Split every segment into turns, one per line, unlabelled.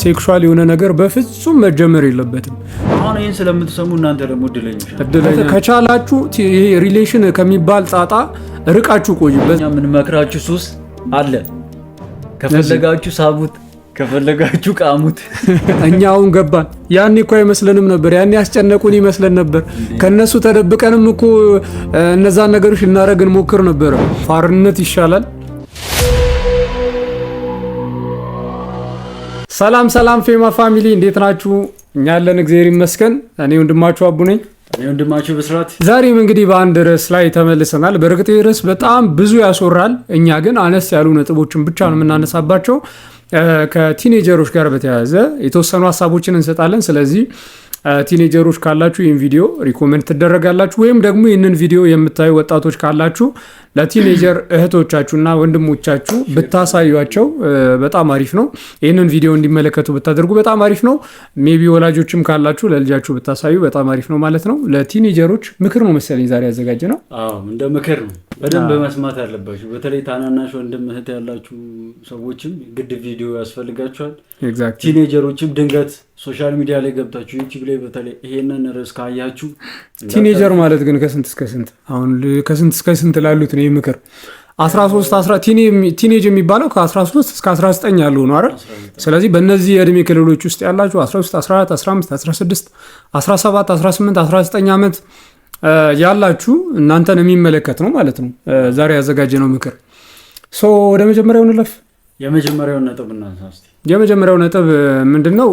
Sexual የሆነ ነገር በፍጹም መጀመር የለበትም።
አሁን ይህን ስለምትሰሙ እናንተ ደግሞ እድለኞች
ከቻላችሁ ይሄ relation ከሚባል ጣጣ ርቃችሁ ቆዩ።
እኛ የምንመክራችሁ ሱስ አለ። ከፈለጋችሁ ሳቡት፣ ከፈለጋችሁ ቃሙት።
እኛ አሁን ገባን። ያኔ እኮ አይመስለንም ነበር። ያኔ ያስጨነቁን ይመስለን ነበር። ከነሱ ተደብቀንም እኮ እነዛን ነገሮች ልናደርግ እንሞክር ነበረ። ፋርነት ይሻላል። ሰላም ሰላም፣ ፌማ family እንዴት ናችሁ? እኛ ያለን እግዚአብሔር ይመስገን። እኔ ወንድማችሁ አቡ ነኝ።
እኔ ወንድማችሁ ብስራት።
ዛሬም እንግዲህ በአንድ ርዕስ ላይ ተመልሰናል። በእርግጥ ርዕስ በጣም ብዙ ያስወራል። እኛ ግን አነስ ያሉ ነጥቦችን ብቻ ነው የምናነሳባቸው። ከ teenager ኦች ጋር በተያያዘ የተወሰኑ ሀሳቦችን እንሰጣለን። ስለዚህ teenager ኦች ካላችሁ ይህን ቪዲዮ recommend ትደረጋላችሁ። ወይም ደግሞ ይህንን ቪዲዮ የምታዩ ወጣቶች ካላችሁ ለ teenager እህቶቻችሁና ወንድሞቻችሁ ብታሳዩቸው በጣም አሪፍ ነው። ይህንን ቪዲዮ እንዲመለከቱ ብታደርጉ በጣም አሪፍ ነው። Maybe ወላጆችም ካላችሁ ለልጃችሁ ብታሳዩ በጣም አሪፍ ነው ማለት ነው። ለ teenager ኦች ምክር ነው መሰለኝ ዛሬ ያዘጋጀ ነው።
አዎ እንደ ምክር ነው። በደንብ መስማት ያለባችሁ በተለይ ታናናሽ ወንድም እህት ያላችሁ ሰዎችም ግድ ቪዲዮ ያስፈልጋችኋል። Teenager ኦችም ድንገት social media ላይ ገብታችሁ ዩቲዩብ ላይ በተለይ ይሄንን ርዕስ ካያችሁ
Teenager ማለት ግን ከስንት እስከ ስንት? አሁን ከስንት እስከ ስንት ላሉት ነው ምክር? 13 teenage የሚባለው ከ13 እስከ 19 ያሉ ነው አይደል? ስለዚህ በእነዚህ የእድሜ ክልሎች ውስጥ ያላችሁ 13፣ 14፣ 15፣ 16፣ 17፣ 18፣ 19 ዓመት ያላችሁ እናንተን የሚመለከት ነው ማለት ነው ዛሬ ያዘጋጀነው ምክር። So ወደ መጀመሪያው እንለፍ።
የመጀመሪያውን ነጥብ እናንሳ እስቲ።
የመጀመሪያው ነጥብ ምንድን ነው?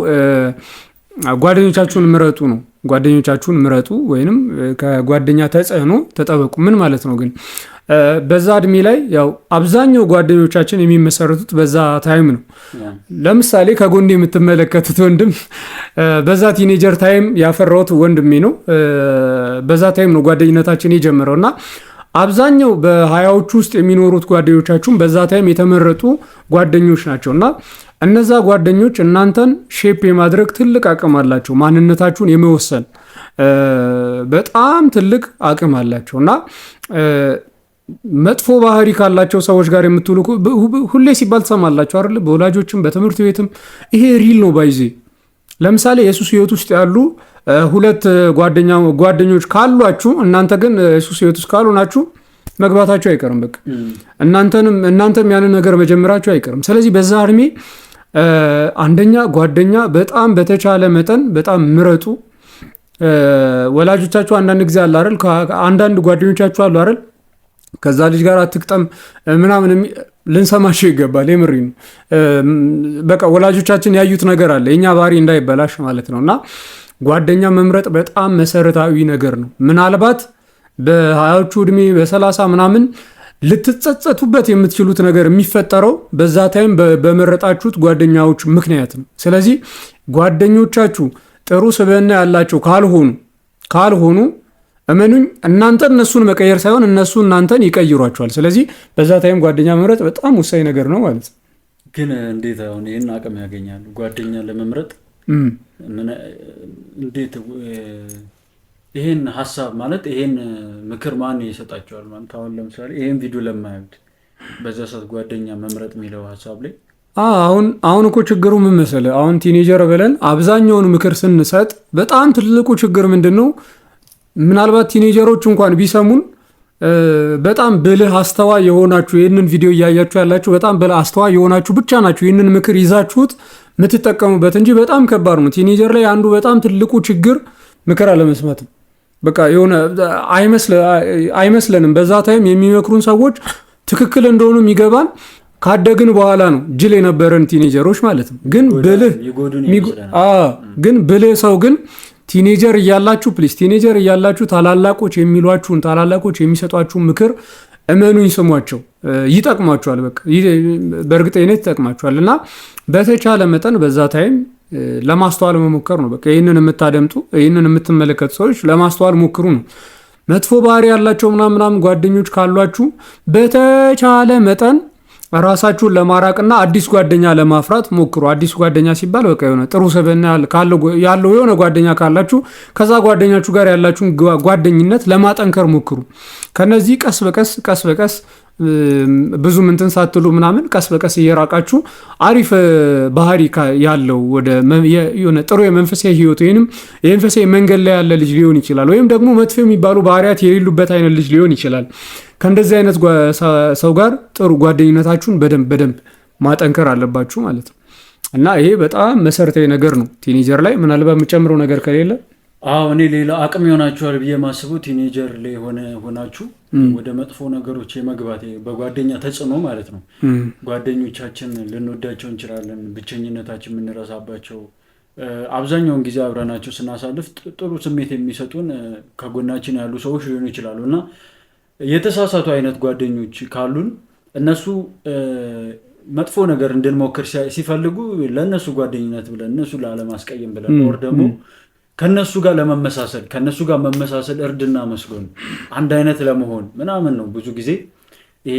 ጓደኞቻችሁን ምረጡ ነው። ጓደኞቻችሁን ምረጡ ወይንም ከጓደኛ ተጽዕኖ ተጠበቁ። ምን ማለት ነው ግን? በዛ እድሜ ላይ ያው አብዛኛው ጓደኞቻችን የሚመሰረቱት በዛ time ነው። ለምሳሌ ከጎን የምትመለከቱት ወንድም በዛ teenager time ያፈራሁት ወንድሜ ነው። በዛ time ነው ጓደኝነታችን የጀመረው እና አብዛኛው በሀያዎቹ ውስጥ የሚኖሩት ጓደኞቻችሁም በዛ time የተመረጡ ጓደኞች ናቸው እና እነዛ ጓደኞች እናንተን shape የማድረግ ትልቅ አቅም አላቸው። ማንነታችሁን የመወሰን በጣም ትልቅ አቅም አላቸው እና መጥፎ ባህሪ ካላቸው ሰዎች ጋር የምትውሉ ሁሌ ሲባል ትሰማላችሁ አይደል? በወላጆችም በትምህርት ቤትም ይሄ real ነው by the way። ለምሳሌ የሱስ ህይወት ውስጥ ያሉ ሁለት ጓደኞች ካሏችሁ እናንተ ግን የሱስ ህይወት ውስጥ ካልሆናችሁ መግባታችሁ አይቀርም። በቃ እናንተም ያንን ነገር መጀመራችሁ አይቀርም። ስለዚህ በዛ እድሜ አንደኛ ጓደኛ በጣም በተቻለ መጠን በጣም ምረጡ። ወላጆቻችሁ አንዳንድ ጊዜ አለ አይደል፣ አንዳንድ ጓደኞቻችሁ አሉ አይደል፣ ከዛ ልጅ ጋር አትቅጠም ምናምን ልንሰማቸው ይገባል። የምሬ ነው። በቃ ወላጆቻችን ያዩት ነገር አለ የኛ ባህሪ እንዳይበላሽ ማለት ነው። እና ጓደኛ መምረጥ በጣም መሰረታዊ ነገር ነው። ምናልባት በሀያዎቹ እድሜ በ30 ምናምን ልትጸጸቱበት የምትችሉት ነገር የሚፈጠረው በዛ time በመረጣችሁት ጓደኛዎች ምክንያት ነው። ስለዚህ ጓደኞቻችሁ ጥሩ ስብዕና ያላቸው ካልሆኑ እመኑኝ እናንተ እነሱን መቀየር ሳይሆን እነሱ እናንተን ይቀይሯቸዋል። ስለዚህ በዛ time ጓደኛ መምረጥ በጣም ወሳኝ ነገር ነው ማለት ነው።
ግን እንዴት አሁን ይህን አቅም ያገኛሉ ጓደኛ ለመምረጥ? እንዴት ይሄን ሀሳብ ማለት ይሄን ምክር ማን ይሰጣቸዋል? ማለት አሁን ለምሳሌ ይሄን ቪዲዮ ለማያዩት በዛ ሰዓት ጓደኛ መምረጥ የሚለው ሀሳብ ላይ
አሁን እኮ ችግሩ ምን መሰለህ? አሁን teenager ብለን አብዛኛውን ምክር ስንሰጥ በጣም ትልቁ ችግር ምንድን ነው? ምናልባት teenager ኦች እንኳን ቢሰሙን በጣም ብልህ አስተዋይ የሆናችሁ ይህንን ቪዲዮ እያያችሁ ያላችሁ በጣም ብልህ አስተዋይ የሆናችሁ ብቻ ናችሁ ይህንን ምክር ይዛችሁት የምትጠቀሙበት እንጂ በጣም ከባድ ነው። Teenager ላይ አንዱ በጣም ትልቁ ችግር ምክር አለመስማት ነው። በቃ የሆነ አይመስለንም። በዛ time የሚመክሩን ሰዎች ትክክል እንደሆኑ የሚገባን ካደግን በኋላ ነው። ጅል የነበረን teenager ኦች ማለት ነው። ግን ብልህ ግን ብልህ ሰው ግን teenager እያላችሁ please teenager እያላችሁ ታላላቆች የሚሏችሁን ታላላቆች የሚሰጧችሁን ምክር እመኑኝ፣ ስሟቸው፣ ይጠቅሟችኋል። በቃ በእርግጠኝነት ይጠቅማችኋል። እና በተቻለ መጠን በዛ time ለማስተዋል መሞከር ነው። በቃ ይህንን የምታደምጡ ይህንን የምትመለከቱ ሰዎች ለማስተዋል ሞክሩ ነው። መጥፎ ባህሪ ያላቸው ምናምን ጓደኞች ካሏችሁ በተቻለ መጠን ራሳችሁን ለማራቅና አዲስ ጓደኛ ለማፍራት ሞክሩ። አዲስ ጓደኛ ሲባል በቃ የሆነ ጥሩ ስብዕና ያለው የሆነ ጓደኛ ካላችሁ ከዛ ጓደኛችሁ ጋር ያላችሁን ጓደኝነት ለማጠንከር ሞክሩ። ከነዚህ ቀስ በቀስ ቀስ በቀስ ብዙም እንትን ሳትሉ ምናምን ቀስ በቀስ እየራቃችሁ አሪፍ ባህሪ ያለው ወደ የሆነ ጥሩ የመንፈሳዊ ህይወት ወይንም የመንፈሳዊ መንገድ ላይ ያለ ልጅ ሊሆን ይችላል። ወይም ደግሞ መጥፎ የሚባሉ ባህሪያት የሌሉበት አይነት ልጅ ሊሆን ይችላል። ከእንደዚህ አይነት ሰው ጋር ጥሩ ጓደኝነታችሁን በደንብ በደንብ ማጠንከር አለባችሁ ማለት ነው። እና ይሄ በጣም መሰረታዊ ነገር ነው teenager ላይ። ምናልባት የምጨምረው ነገር ከሌለ።
አዎ፣ እኔ ሌላ አቅም ይሆናችኋል ብዬ ማስበው teenager ላይ ሆናችሁ ወደ መጥፎ ነገሮች የመግባት በጓደኛ ተጽዕኖ ማለት ነው። ጓደኞቻችን ልንወዳቸው እንችላለን፣ ብቸኝነታችን የምንረሳባቸው፣ አብዛኛውን ጊዜ አብረናቸው ስናሳልፍ ጥሩ ስሜት የሚሰጡን ከጎናችን ያሉ ሰዎች ሊሆኑ ይችላሉ። እና የተሳሳቱ አይነት ጓደኞች ካሉን እነሱ መጥፎ ነገር እንድንሞክር ሲፈልጉ ለእነሱ ጓደኝነት ብለን፣ እነሱ ላለማስቀየም ብለን or ደግሞ ከነሱ ጋር ለመመሳሰል፣ ከነሱ ጋር መመሳሰል እርድና መስሎን አንድ አይነት ለመሆን ምናምን ነው ብዙ ጊዜ ይሄ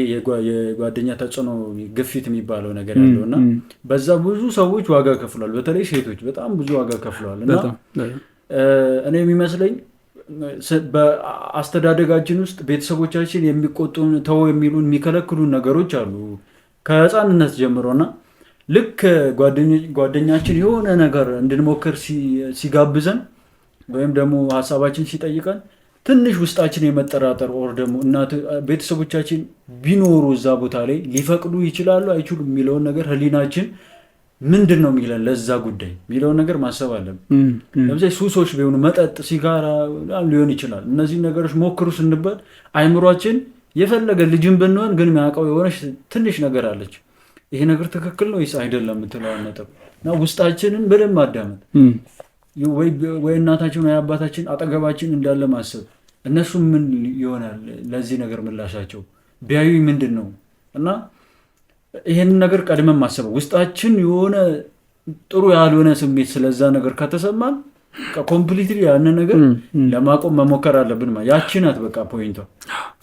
የጓደኛ ተጽዕኖ ግፊት የሚባለው ነገር ያለው። እና በዛ ብዙ ሰዎች ዋጋ ከፍለዋል። በተለይ ሴቶች በጣም ብዙ ዋጋ ከፍለዋል። እና እኔ የሚመስለኝ በአስተዳደጋችን ውስጥ ቤተሰቦቻችን የሚቆጡን፣ ተው የሚሉን፣ የሚከለክሉን ነገሮች አሉ ከህፃንነት ጀምሮ። እና ልክ ጓደኛችን የሆነ ነገር እንድንሞክር ሲጋብዘን ወይም ደግሞ ሀሳባችን ሲጠይቀን ትንሽ ውስጣችን የመጠራጠር or ደግሞ እናት ቤተሰቦቻችን ቢኖሩ እዛ ቦታ ላይ ሊፈቅዱ ይችላሉ አይችሉም የሚለውን ነገር፣ ህሊናችን ምንድን ነው የሚለን ለዛ ጉዳይ የሚለውን ነገር ማሰብ አለብን። ለምሳሌ ሱሶች ቢሆኑ መጠጥ፣ ሲጋራ ሊሆን ይችላል። እነዚህ ነገሮች ሞክሩ ስንባል አይምሯችን የፈለገ ልጅን ብንሆን ግን የሚያውቀው የሆነች ትንሽ ነገር አለች። ይሄ ነገር ትክክል ነው ወይስ አይደለም የምትለዋን ነጥብ እና ውስጣችንን በደንብ ማዳመጥ፣ ወይ እናታችን ወይ አባታችን አጠገባችን እንዳለ ማሰብ፣ እነሱ ምን ይሆናል ለዚህ ነገር ምላሻቸው፣ ቢያዩ ምንድን ነው፣ እና ይሄንን ነገር ቀድመን ማሰብ፣ ውስጣችን የሆነ ጥሩ ያልሆነ ስሜት ስለዛ ነገር ከተሰማን completely ያንን ነገር ለማቆም መሞከር አለብን። ያቺ ናት በቃ point ኧ።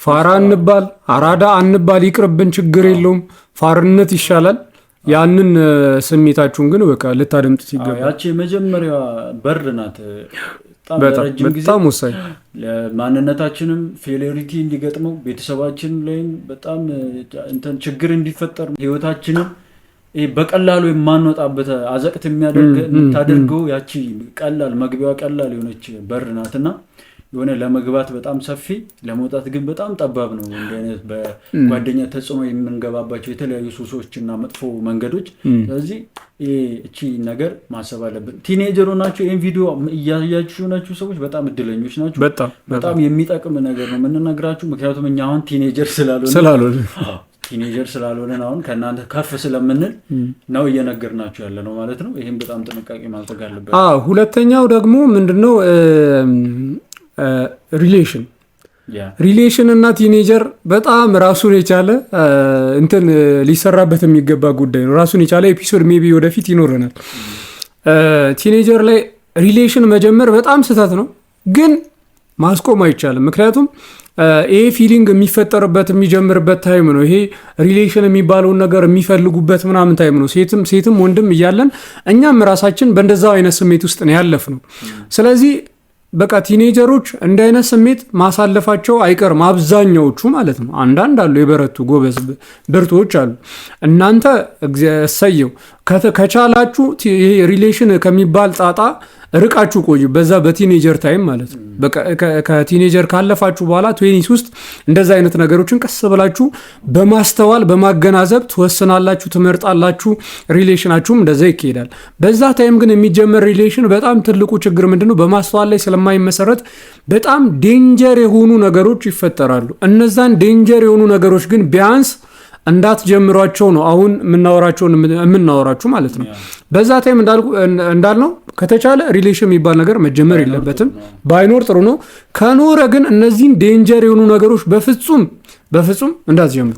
ፋራ አንባል፣ አራዳ አንባል፣ ይቅርብን፣ ችግር የለውም። ፋርነት ይሻላል። ያንን ስሜታችሁን ግን በቃ ልታደምጡት ይገባል።
ያቺ የመጀመሪያ በር ናት።
በጣም ወሳኝ።
ለማንነታችንም failure እንዲገጥመው፣ ቤተሰባችን ላይም በጣም እንትን ችግር እንዲፈጠር፣ ህይወታችንም በቀላሉ የማንወጣበት አዘቅት የምታደርገው ያቺ ቀላል መግቢያዋ ቀላል የሆነች በር ናትና የሆነ ለመግባት በጣም ሰፊ ለመውጣት ግን በጣም ጠባብ ነው። እንዲህ አይነት በጓደኛ ተጽዕኖ የምንገባባቸው የተለያዩ ሱሶች እና መጥፎ መንገዶች። ስለዚህ እቺ ነገር ማሰብ አለብን። Teenager ሆናችሁ ይህን ቪዲዮ እያያችሁ የሆናችሁ ሰዎች በጣም እድለኞች ናችሁ። በጣም የሚጠቅም ነገር ነው የምንነግራችሁ። ምክንያቱም እኛ አሁን teenager
ስላልሆነ
teenager ስላልሆነን አሁን ከእናንተ ከፍ ስለምንል ነው እየነገርናችሁ ያለ ነው ማለት ነው። ይህም በጣም ጥንቃቄ ማድረግ አለበት።
ሁለተኛው ደግሞ ምንድነው? Relation። Relation እና teenager በጣም ራሱን የቻለ እንትን ሊሰራበት የሚገባ ጉዳይ ነው። ራሱን የቻለ episode maybe ወደፊት ይኖረናል። Teenager ላይ relation መጀመር በጣም ስህተት ነው፣ ግን ማስቆም አይቻልም። ምክንያቱም ይሄ feeling የሚፈጠርበት የሚጀምርበት time ነው። ይሄ relation የሚባለውን ነገር የሚፈልጉበት ምናምን time ነው። ሴትም ሴትም ወንድም እያለን እኛም ራሳችን በእንደዛው አይነት ስሜት ውስጥ ነው ያለፍነው። ስለዚህ በቃ teenager ኦች እንዲህ አይነት ስሜት ማሳለፋቸው አይቀርም፣ አብዛኛዎቹ ማለት ነው። አንዳንድ አሉ የበረቱ ጎበዝ ብርቱዎች አሉ። እናንተ እሰየው፣ ከቻላችሁ ይሄ relation ከሚባል ጣጣ ርቃችሁ ቆዩ፣ በዛ በ teenager time ማለት ነው። ከ teenager ካለፋችሁ በኋላ twenties ውስጥ እንደዛ አይነት ነገሮችን ቀስ ብላችሁ በማስተዋል በማገናዘብ ትወስናላችሁ፣ ትመርጣላችሁ። Relation ኣችሁም እንደዛ ይካሄዳል። በዛ time ግን የሚጀመር relation በጣም ትልቁ ችግር ምንድነው? በማስተዋል ላይ ስለማይመሰረት በጣም danger የሆኑ ነገሮች ይፈጠራሉ። እነዛን danger የሆኑ ነገሮች ግን ቢያንስ እንዳትጀምሯቸው ነው አሁን የምናወራቸውን የምናወራችሁ ማለት ነው። በዛ time እንዳልነው ከተቻለ relation የሚባል ነገር መጀመር የለበትም፣ ባይኖር ጥሩ ነው። ከኖረ ግን እነዚህን danger የሆኑ ነገሮች በፍጹም በፍጹም እንዳትጀምሩ።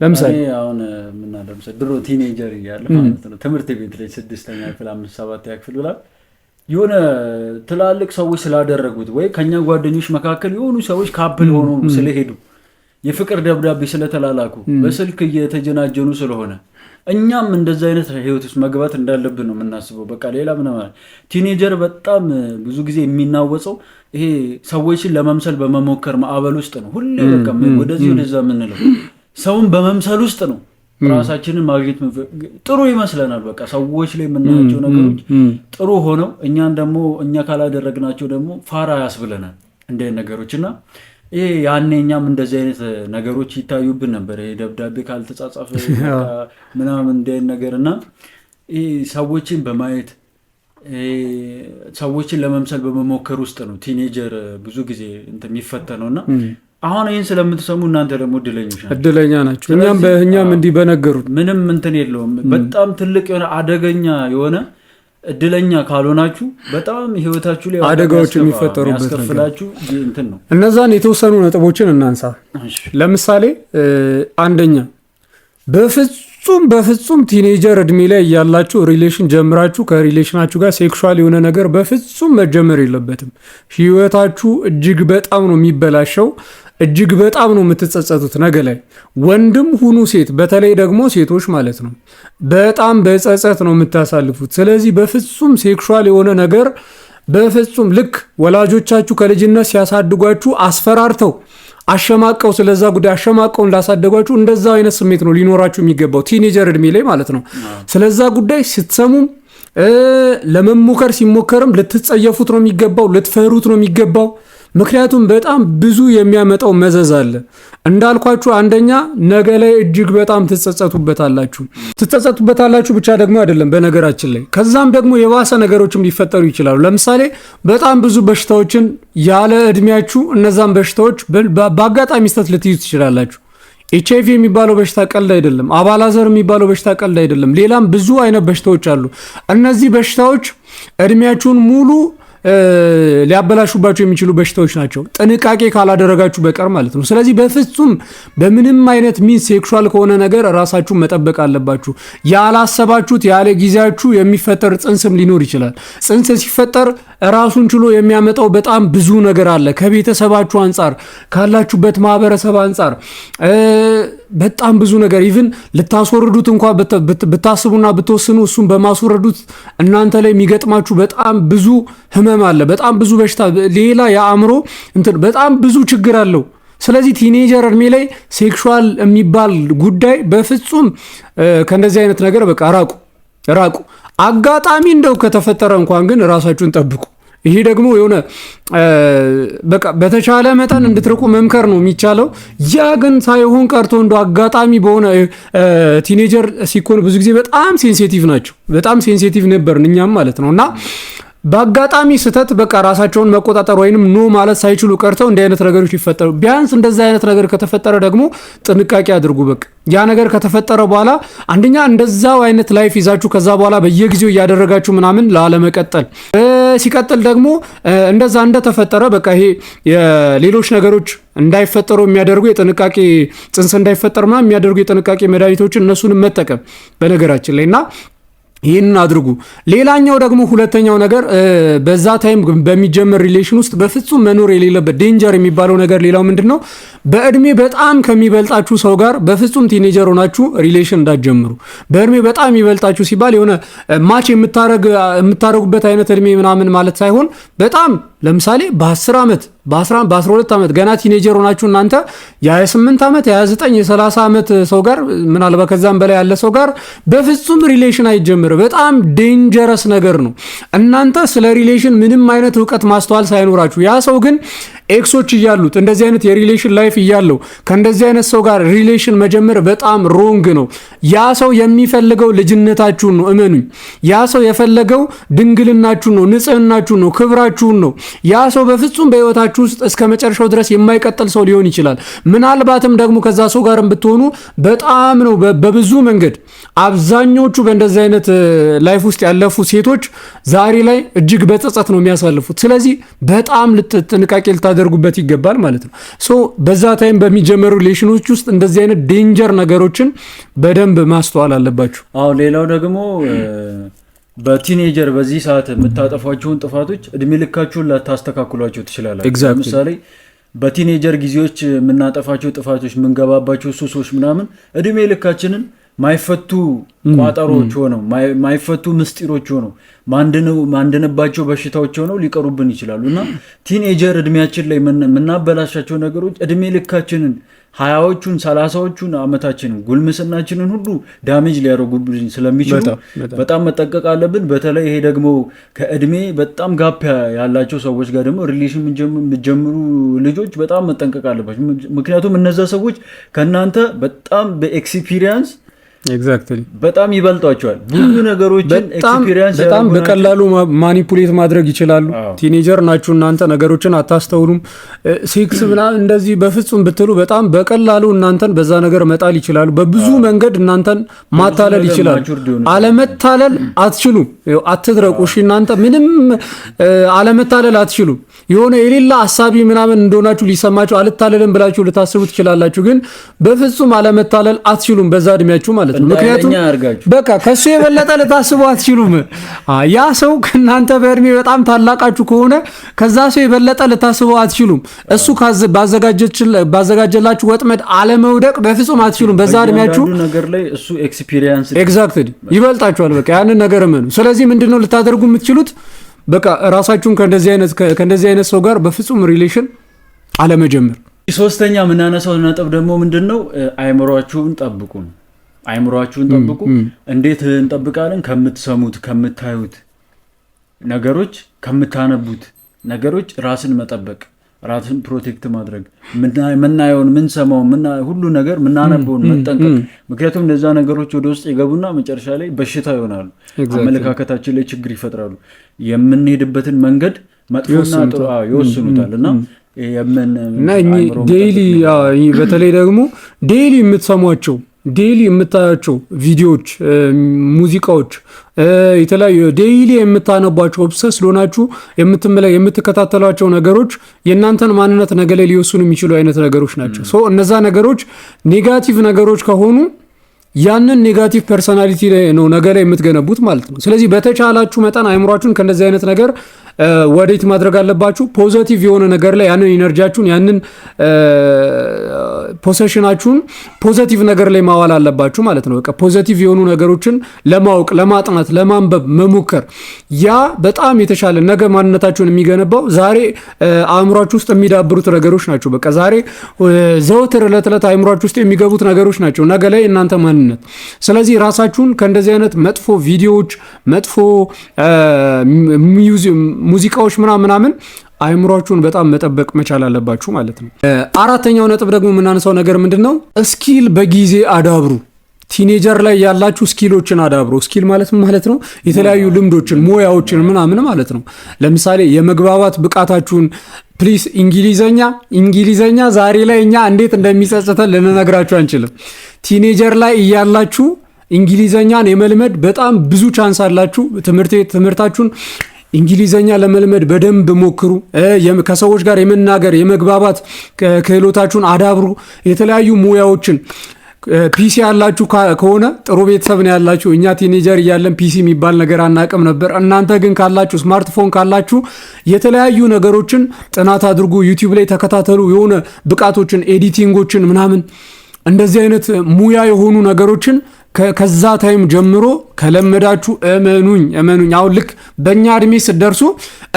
ለምሳሌ
አሁን ምናለምሳሌ ድሮ teenager እያለ ማለት ነው ትምህርት ቤት ላይ ስድስተኛ ክፍል፣ አምስት፣ ሰባተኛ ክፍል ብላ የሆነ ትላልቅ ሰዎች ስላደረጉት ወይ ከኛ ጓደኞች መካከል የሆኑ ሰዎች couple ሆኖ ስለሄዱ፣ የፍቅር ደብዳቤ ስለተላላኩ፣ በስልክ እየተጀናጀኑ ስለሆነ እኛም እንደዚ አይነት ህይወት ውስጥ መግባት እንዳለብን ነው የምናስበው። በቃ ሌላ ምንም። Teenager በጣም ብዙ ጊዜ የሚናወጸው ይሄ ሰዎችን ለመምሰል በመሞከር ማዕበል ውስጥ ነው። ሁሌ በቃ ወደዚህ ወደዛ የምንለው ሰውን በመምሰል ውስጥ ነው ራሳችንን ማግኘት። ጥሩ ይመስለናል። በቃ ሰዎች ላይ የምናያቸው ነገሮች ጥሩ ሆነው እኛን ደግሞ እኛ ካላደረግናቸው ደግሞ ፋራ ያስብለናል እንደ ነገሮች። እና ይሄ ያኔ እኛም እንደዚህ አይነት ነገሮች ይታዩብን ነበር። ይሄ ደብዳቤ ካልተጻጻፈ ምናምን እንደ ነገር። እና ይሄ ሰዎችን በማየት፣ ሰዎችን ለመምሰል በመሞከር ውስጥ ነው teenager ብዙ ጊዜ እንትን የሚፈተነው። እና አሁን ይህን ስለምትሰሙ እናንተ ደግሞ እድለኞች ናቸው።
እድለኛ ናቸው። እኛም እንዲህ በነገሩት
ምንም እንትን የለውም። በጣም ትልቅ የሆነ አደገኛ የሆነ፣ እድለኛ ካልሆናችሁ በጣም ህይወታችሁ ላይ
አደጋዎች የሚፈጠሩበት
የሚያስከፍላችሁ እንትን ነው።
እነዛን የተወሰኑ ነጥቦችን እናንሳ። ለምሳሌ አንደኛ፣ በፍጹም በፍጹም teenager እድሜ ላይ እያላችሁ relation ጀምራችሁ ከ relation ኣችሁ ጋር sexual የሆነ ነገር በፍጹም መጀመር የለበትም። ህይወታችሁ እጅግ በጣም ነው የሚበላሸው። እጅግ በጣም ነው የምትጸጸቱት ነገ ላይ። ወንድም ሁኑ ሴት፣ በተለይ ደግሞ ሴቶች ማለት ነው፣ በጣም በጸጸት ነው የምታሳልፉት። ስለዚህ በፍጹም sexual የሆነ ነገር በፍጹም፣ ልክ ወላጆቻችሁ ከልጅነት ሲያሳድጓችሁ አስፈራርተው፣ አሸማቀው፣ ስለዛ ጉዳይ አሸማቀው እንዳሳደጓችሁ እንደዛው አይነት ስሜት ነው ሊኖራችሁ የሚገባው teenager እድሜ ላይ ማለት ነው። ስለዛ ጉዳይ ስትሰሙም ለመሞከር ሲሞከርም ልትጸየፉት ነው የሚገባው፣ ልትፈሩት ነው የሚገባው። ምክንያቱም በጣም ብዙ የሚያመጣው መዘዝ አለ። እንዳልኳችሁ አንደኛ ነገ ላይ እጅግ በጣም ትጸጸቱበታላችሁ። ትጸጸቱበታላችሁ ብቻ ደግሞ አይደለም በነገራችን ላይ፣ ከዛም ደግሞ የባሰ ነገሮችም ሊፈጠሩ ይችላሉ። ለምሳሌ በጣም ብዙ በሽታዎችን ያለ እድሜያችሁ እነዛን በሽታዎች በአጋጣሚ ስህተት ልትይዙ ትችላላችሁ። ኤችአይቪ የሚባለው በሽታ ቀልድ አይደለም። አባላዘር የሚባለው በሽታ ቀልድ አይደለም። ሌላም ብዙ አይነት በሽታዎች አሉ። እነዚህ በሽታዎች እድሜያችሁን ሙሉ ሊያበላሹባቸው የሚችሉ በሽታዎች ናቸው፣ ጥንቃቄ ካላደረጋችሁ በቀር ማለት ነው። ስለዚህ በፍጹም በምንም አይነት means sexual ከሆነ ነገር ራሳችሁን መጠበቅ አለባችሁ። ያላሰባችሁት ያለ ጊዜያችሁ የሚፈጠር ጽንስም ሊኖር ይችላል። ጽንስ ሲፈጠር ራሱን ችሎ የሚያመጣው በጣም ብዙ ነገር አለ። ከቤተሰባችሁ አንጻር፣ ካላችሁበት ማህበረሰብ አንጻር በጣም ብዙ ነገር፣ even ልታስወርዱት እንኳ ብታስቡና ብትወስኑ እሱን በማስወረዱት እናንተ ላይ የሚገጥማችሁ በጣም ብዙ ህመም አለ፣ በጣም ብዙ በሽታ፣ ሌላ የአእምሮ እንትን፣ በጣም ብዙ ችግር አለው። ስለዚህ teenager እድሜ ላይ sexual የሚባል ጉዳይ በፍጹም ከእንደዚህ አይነት ነገር በቃ ራቁ ራቁ። አጋጣሚ እንደው ከተፈጠረ እንኳን ግን ራሳችሁን ጠብቁ። ይሄ ደግሞ የሆነ በቃ በተቻለ መጠን እንድትርቁ መምከር ነው የሚቻለው። ያ ግን ሳይሆን ቀርቶ እንደ አጋጣሚ በሆነ፣ teenager ሲኮን ብዙ ጊዜ በጣም sensitive ናቸው። በጣም sensitive ነበርን እኛም ማለት ነው። እና በአጋጣሚ ስህተት በቃ ራሳቸውን መቆጣጠር ወይንም no ማለት ሳይችሉ ቀርተው እንዲህ አይነት ነገሮች ይፈጠሩ። ቢያንስ እንደዚህ አይነት ነገር ከተፈጠረ ደግሞ ጥንቃቄ አድርጉ። በቃ ያ ነገር ከተፈጠረ በኋላ አንደኛ እንደዛው አይነት life ይዛችሁ ከዛ በኋላ በየጊዜው እያደረጋችሁ ምናምን ላለመቀጠል፣ ሲቀጥል ደግሞ እንደዛ እንደተፈጠረ በቃ ይሄ የሌሎች ነገሮች እንዳይፈጠሩ የሚያደርጉ፣ የጥንቃቄ፣ ጽንስ እንዳይፈጠር ምናምን የሚያደርጉ የጥንቃቄ መድኃኒቶችን እነሱንም መጠቀም በነገራችን ላይ። እና ይህንን አድርጉ። ሌላኛው ደግሞ ሁለተኛው ነገር፣ በዛ time በሚጀመር relation ውስጥ በፍጹም መኖር የሌለበት danger የሚባለው ነገር ሌላው ምንድን ነው? በእድሜ በጣም ከሚበልጣችሁ ሰው ጋር በፍጹም teenager ሆናችሁ relation እንዳትጀምሩ። በእድሜ በጣም የሚበልጣችሁ ሲባል የሆነ match የምታደርጉበት አይነት እድሜ ምናምን ማለት ሳይሆን በጣም ለምሳሌ በ10 ዓመት፣ በ12 ዓመት፣ ገና teenager ሆናችሁ እናንተ የ28 ዓመት፣ የ29፣ የ30 ዓመት ሰው ጋር፣ ምናልባት ከዛም በላይ ያለ ሰው ጋር በፍጹም relation አይጀምር። በጣም dangerous ነገር ነው። እናንተ ስለ relation ምንም አይነት እውቀት ማስተዋል ሳይኖራችሁ ያ ሰው ግን ex ኦች እያሉት፣ እንደዚህ አይነት የ relation life እያለው ከእንደዚህ አይነት ሰው ጋር relation መጀመር በጣም wrong ነው። ያ ሰው የሚፈልገው ልጅነታችሁን ነው፣ እመኑኝ። ያ ሰው የፈለገው ድንግልናችሁን ነው፣ ንጽህናችሁን ነው፣ ክብራችሁን ነው። ያ ሰው በፍጹም በህይወታችሁ ውስጥ እስከ መጨረሻው ድረስ የማይቀጥል ሰው ሊሆን ይችላል። ምናልባትም ደግሞ ከዛ ሰው ጋርም ብትሆኑ በጣም ነው በብዙ መንገድ፣ አብዛኞቹ በእንደዚህ አይነት life ውስጥ ያለፉ ሴቶች ዛሬ ላይ እጅግ በጸጸት ነው የሚያሳልፉት። ስለዚህ በጣም ጥንቃቄ ልታደርጉበት ይገባል ማለት ነው። So በዛ time በሚጀመሩ relation ኦች ውስጥ እንደዚህ አይነት danger ነገሮችን በደንብ ማስተዋል አለባችሁ።
አዎ፣ ሌላው ደግሞ በ teenager በዚህ ሰዓት የምታጠፏቸውን ጥፋቶች እድሜ ልካችሁን ላታስተካክሏቸው ትችላላችሁ። ለምሳሌ በ teenager ጊዜዎች የምናጠፋቸው ጥፋቶች፣ የምንገባባቸው ሱሶች ምናምን እድሜ ልካችንን ማይፈቱ ቋጠሮች ሆነው፣ ማይፈቱ ምስጢሮች ሆነው፣ ማንድንባቸው በሽታዎች ሆነው ሊቀሩብን ይችላሉ። እና teenager እድሜያችን ላይ የምናበላሻቸው ነገሮች እድሜ ልካችንን 20ዎቹን 30ዎቹን አመታችንን ጉልምስናችንን ሁሉ damage ሊያደርጉብን ስለሚችሉ በጣም መጠንቀቅ አለብን። በተለይ ይሄ ደግሞ ከእድሜ በጣም gap ያላቸው ሰዎች ጋር ደግሞ relation የሚጀምሩ ልጆች በጣም መጠንቀቅ አለባቸው። ምክንያቱም እነዛ ሰዎች ከእናንተ በጣም በ experience
exactly
በጣም ይበልጧቸዋል። ብዙ ነገሮችን experience
በጣም በቀላሉ manipulate ማድረግ ይችላሉ። Teenager ናችሁ እናንተ፣ ነገሮችን አታስተውሉም። Sex ምናምን እንደዚህ በፍጹም ብትሉ በጣም በቀላሉ እናንተን በዛ ነገር መጣል ይችላሉ። በብዙ መንገድ እናንተን ማታለል ይችላሉ። አለመታለል አትችሉም። አትድረቁ። እሺ እናንተ ምንም አለመታለል አትችሉም። የሆነ የሌላ አሳቢ ምናምን እንደሆናችሁ ሊሰማችሁ አልታለልም ብላችሁ ልታስቡ ትችላላችሁ። ግን በፍጹም አለመታለል አትችሉም በዛ እድሜያችሁ ማለት ነው። ምክንያቱም በቃ ከሱ የበለጠ ልታስቡ አትችሉም። ያ ሰው ከእናንተ በእድሜ በጣም ታላቃችሁ ከሆነ ከዛ ሰው የበለጠ ልታስቡ አትችሉም። እሱ ባዘጋጀላችሁ ወጥመድ አለመውደቅ በፍጹም አትችሉም። በዛ እድሜያችሁ
ነገር ላይ እሱ experience
Exactly ይበልጣችኋል። በቃ ያንን ነገር እመኑ። ስለዚህ ምንድነው ልታደርጉ የምትችሉት? በቃ ራሳችሁን ከእንደዚህ አይነት ሰው ጋር በፍጹም relation አለመጀመር።
ሶስተኛ የምናነሳው ነጥብ ደግሞ ምንድነው? አይምሯችሁን ጠብቁ ነው። አይምሯችሁን ጠብቁ። እንዴት እንጠብቃለን? ከምትሰሙት፣ ከምታዩት ነገሮች፣ ከምታነቡት ነገሮች ራስን መጠበቅ፣ ራስን protect ማድረግ፣ ምናየውን፣ ምንሰማውን፣ ሁሉ ነገር ምናነበውን መጠንቀቅ። ምክንያቱም እነዛ ነገሮች ወደ ውስጥ ይገቡና መጨረሻ ላይ በሽታ ይሆናሉ። አመለካከታችን ላይ ችግር ይፈጥራሉ። የምንሄድበትን መንገድ መጥፎና ጥሩ ይወስኑታል። እና
እና daily በተለይ ደግሞ daily የምትሰሟቸው፣ daily የምታያቸው ቪዲዮዎች፣ ሙዚቃዎች፣ የተለያዩ daily የምታነቧቸው፣ obsessed ሆናችሁ የምትከታተሏቸው ነገሮች የእናንተን ማንነት ነገ ላይ ሊወስኑ የሚችሉ አይነት ነገሮች ናቸው። So እነዛ ነገሮች negative ነገሮች ከሆኑ ያንን negative personality ነው ነገ ላይ የምትገነቡት ማለት ነው። ስለዚህ በተቻላችሁ መጠን አይምሯችሁን ከእንደዚህ አይነት ነገር ወዴት ማድረግ አለባችሁ? Positive የሆነ ነገር ላይ ያንን energy ያችሁን፣ ያንን possession ኣችሁን positive ነገር ላይ ማዋል አለባችሁ ማለት ነው። በቃ positive የሆኑ ነገሮችን ለማወቅ፣ ለማጥናት፣ ለማንበብ መሞከር፣ ያ በጣም የተሻለ ነገ ማንነታችሁን የሚገነባው ዛሬ አእምሯችሁ ውስጥ የሚዳብሩት ነገሮች ናቸው። በቃ ዛሬ ዘወትር ዕለት ዕለት አእምሯችሁ ውስጥ የሚገቡት ነገሮች ናቸው ነገ ላይ እናንተ ማንነት። ስለዚህ ራሳችሁን ከእንደዚህ አይነት መጥፎ ቪዲዮዎች፣ መጥፎ ሙዚቃዎች ምናምን ምናምን አይምሯችሁን በጣም መጠበቅ መቻል አለባችሁ ማለት ነው። አራተኛው ነጥብ ደግሞ የምናነሳው ነገር ምንድን ነው? Skill በጊዜ አዳብሩ። Teenager ላይ ያላችሁ skill ኦችን አዳብሩ። Skill ማለት ምን ማለት ነው? የተለያዩ ልምዶችን፣ ሙያዎችን ምናምን ማለት ነው። ለምሳሌ የመግባባት ብቃታችሁን please፣ እንግሊዘኛ ዛሬ ላይ እኛ እንዴት እንደሚጸጽተን ልንነግራችሁ አንችልም። Teenager ላይ እያላችሁ እንግሊዘኛን የመልመድ በጣም ብዙ chance አላችሁ። ትምህርታችሁን እንግሊዘኛ ለመልመድ በደንብ ሞክሩ። ከሰዎች ጋር የመናገር፣ የመግባባት ክህሎታችሁን አዳብሩ። የተለያዩ ሙያዎችን፣ PC ያላችሁ ከሆነ ጥሩ ቤተሰብ ነው ያላችሁ። እኛ teenager እያለን PC የሚባል ነገር አናቅም ነበር። እናንተ ግን ካላችሁ፣ ስማርትፎን ካላችሁ የተለያዩ ነገሮችን ጥናት አድርጉ። YouTube ላይ ተከታተሉ። የሆነ ብቃቶችን፣ editing ኦችን ምናምን እንደዚህ አይነት ሙያ የሆኑ ነገሮችን ከዛ time ጀምሮ ከለመዳችሁ እመኑኝ እመኑኝ፣ አሁን ልክ በእኛ እድሜ ስትደርሱ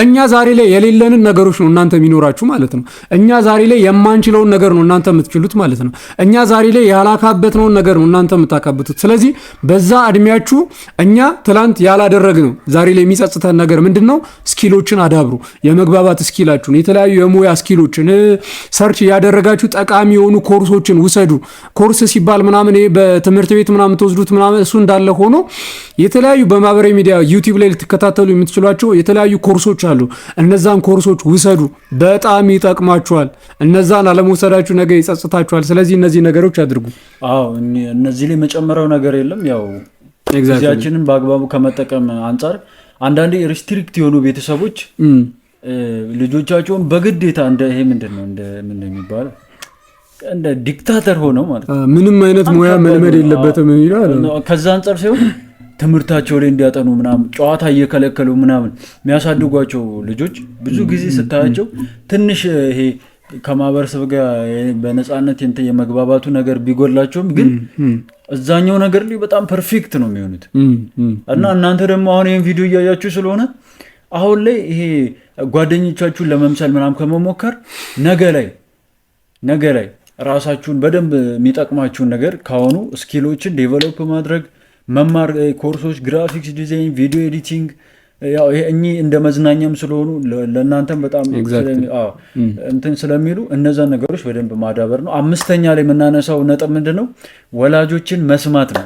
እኛ ዛሬ ላይ የሌለንን ነገሮች ነው እናንተ የሚኖራችሁ ማለት ነው። እኛ ዛሬ ላይ የማንችለውን ነገር ነው እናንተ የምትችሉት ማለት ነው። እኛ ዛሬ ላይ ያላካበትነውን ነገር ነው እናንተ የምታካብቱት። ስለዚህ በዛ እድሜያችሁ እኛ ትላንት ያላደረግነው ዛሬ ላይ የሚጸጽተን ነገር ምንድን ነው? Skill ኦችን አዳብሩ። የመግባባት skill ኣችሁን፣ የተለያዩ የሙያ skill ኦችን search እያደረጋችሁ ጠቃሚ የሆኑ ኮርሶችን ውሰዱ። ኮርስ ሲባል ምናምን ይሄ በትምህርት ቤት ምናምን ትወስዱት ምናምን እሱ እንዳለ ሆኖ የተለያዩ በማህበራዊ ሚዲያ YouTube ላይ ልትከታተሉ የምትችሏቸው የተለያዩ ኮርሶች አሉ። እነዛን ኮርሶች ውሰዱ፣ በጣም ይጠቅማችኋል። እነዛን አለመውሰዳችሁ ነገ ይጸጽታችኋል። ስለዚህ እነዚህ ነገሮች አድርጉ።
አዎ፣ እነዚህ ላይ መጨመረው ነገር የለም። ያው ጊዜያችንን በአግባቡ ከመጠቀም አንጻር አንዳንዴ restrict የሆኑ ቤተሰቦች ልጆቻቸውን በግዴታ እንደ ይሄ ምንድን ነው፣ እንደ ምንድን ነው የሚባለው፣ እንደ dictator ሆነው ማለት ነው።
ምንም አይነት ሙያ መልመድ የለበትም የሚለው።
ከዛ አንጻር ሳይሆን ትምህርታቸው ላይ እንዲያጠኑ ምናምን ጨዋታ እየከለከሉ ምናምን የሚያሳድጓቸው ልጆች ብዙ ጊዜ ስታያቸው ትንሽ ይሄ ከማህበረሰብ ጋር በነፃነት እንትን የመግባባቱ ነገር ቢጎላቸውም ግን እዛኛው ነገር ላይ በጣም perfect ነው የሚሆኑት። እና እናንተ ደግሞ አሁን ይህን ቪዲዮ እያያችሁ ስለሆነ አሁን ላይ ይሄ ጓደኞቻችሁን ለመምሰል ምናምን ከመሞከር ነገ ላይ ራሳችሁን በደንብ የሚጠቅማችሁን ነገር ካሁኑ skill ኦችን develop ማድረግ፣ መማር፣ ኮርሶች፣ graphics design፣ video editing፣ ያው ይሄ እኚህ እንደ መዝናኛም ስለሆኑ ለእናንተም በጣም እንትን ስለሚሉ እነዛን ነገሮች በደንብ ማዳበር ነው። አምስተኛ ላይ የምናነሳው ነጥብ ምንድን ነው? ወላጆችን መስማት ነው።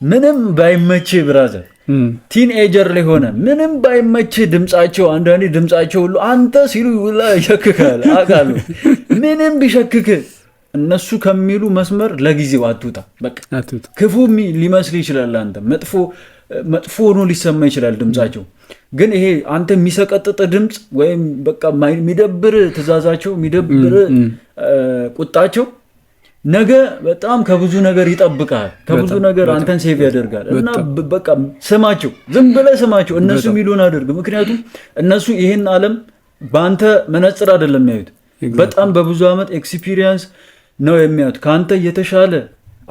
ምንም ባይመችህ brother፣ teenager ላይ ሆነ ምንም ባይመችህ ድምጻቸው፣ አንዳንዴ ድምጻቸው ሁሉ አንተ ሲሉ ሁላ ይሸክካል አውቃለሁ። ምንም ቢሸክክ እነሱ ከሚሉ መስመር ለጊዜው አትውጣ። በቃ ክፉ ሊመስል ይችላል፣ አንተ መጥፎ መጥፎ ሆኖ ሊሰማ ይችላል ድምጻቸው። ግን ይሄ አንተ የሚሰቀጥጥ ድምፅ ወይም በቃ የሚደብር ትእዛዛቸው፣ የሚደብር ቁጣቸው ነገ በጣም ከብዙ ነገር ይጠብቃል፣ ከብዙ ነገር አንተን save ያደርጋል። እና በቃ ስማቸው፣ ዝም ብለህ ስማቸው፣ እነሱ የሚሉን አድርግ። ምክንያቱም እነሱ ይህን ዓለም በአንተ መነጽር አይደለም የሚያዩት፣ በጣም በብዙ ዓመት experience ነው የሚያዩት። ከአንተ የተሻለ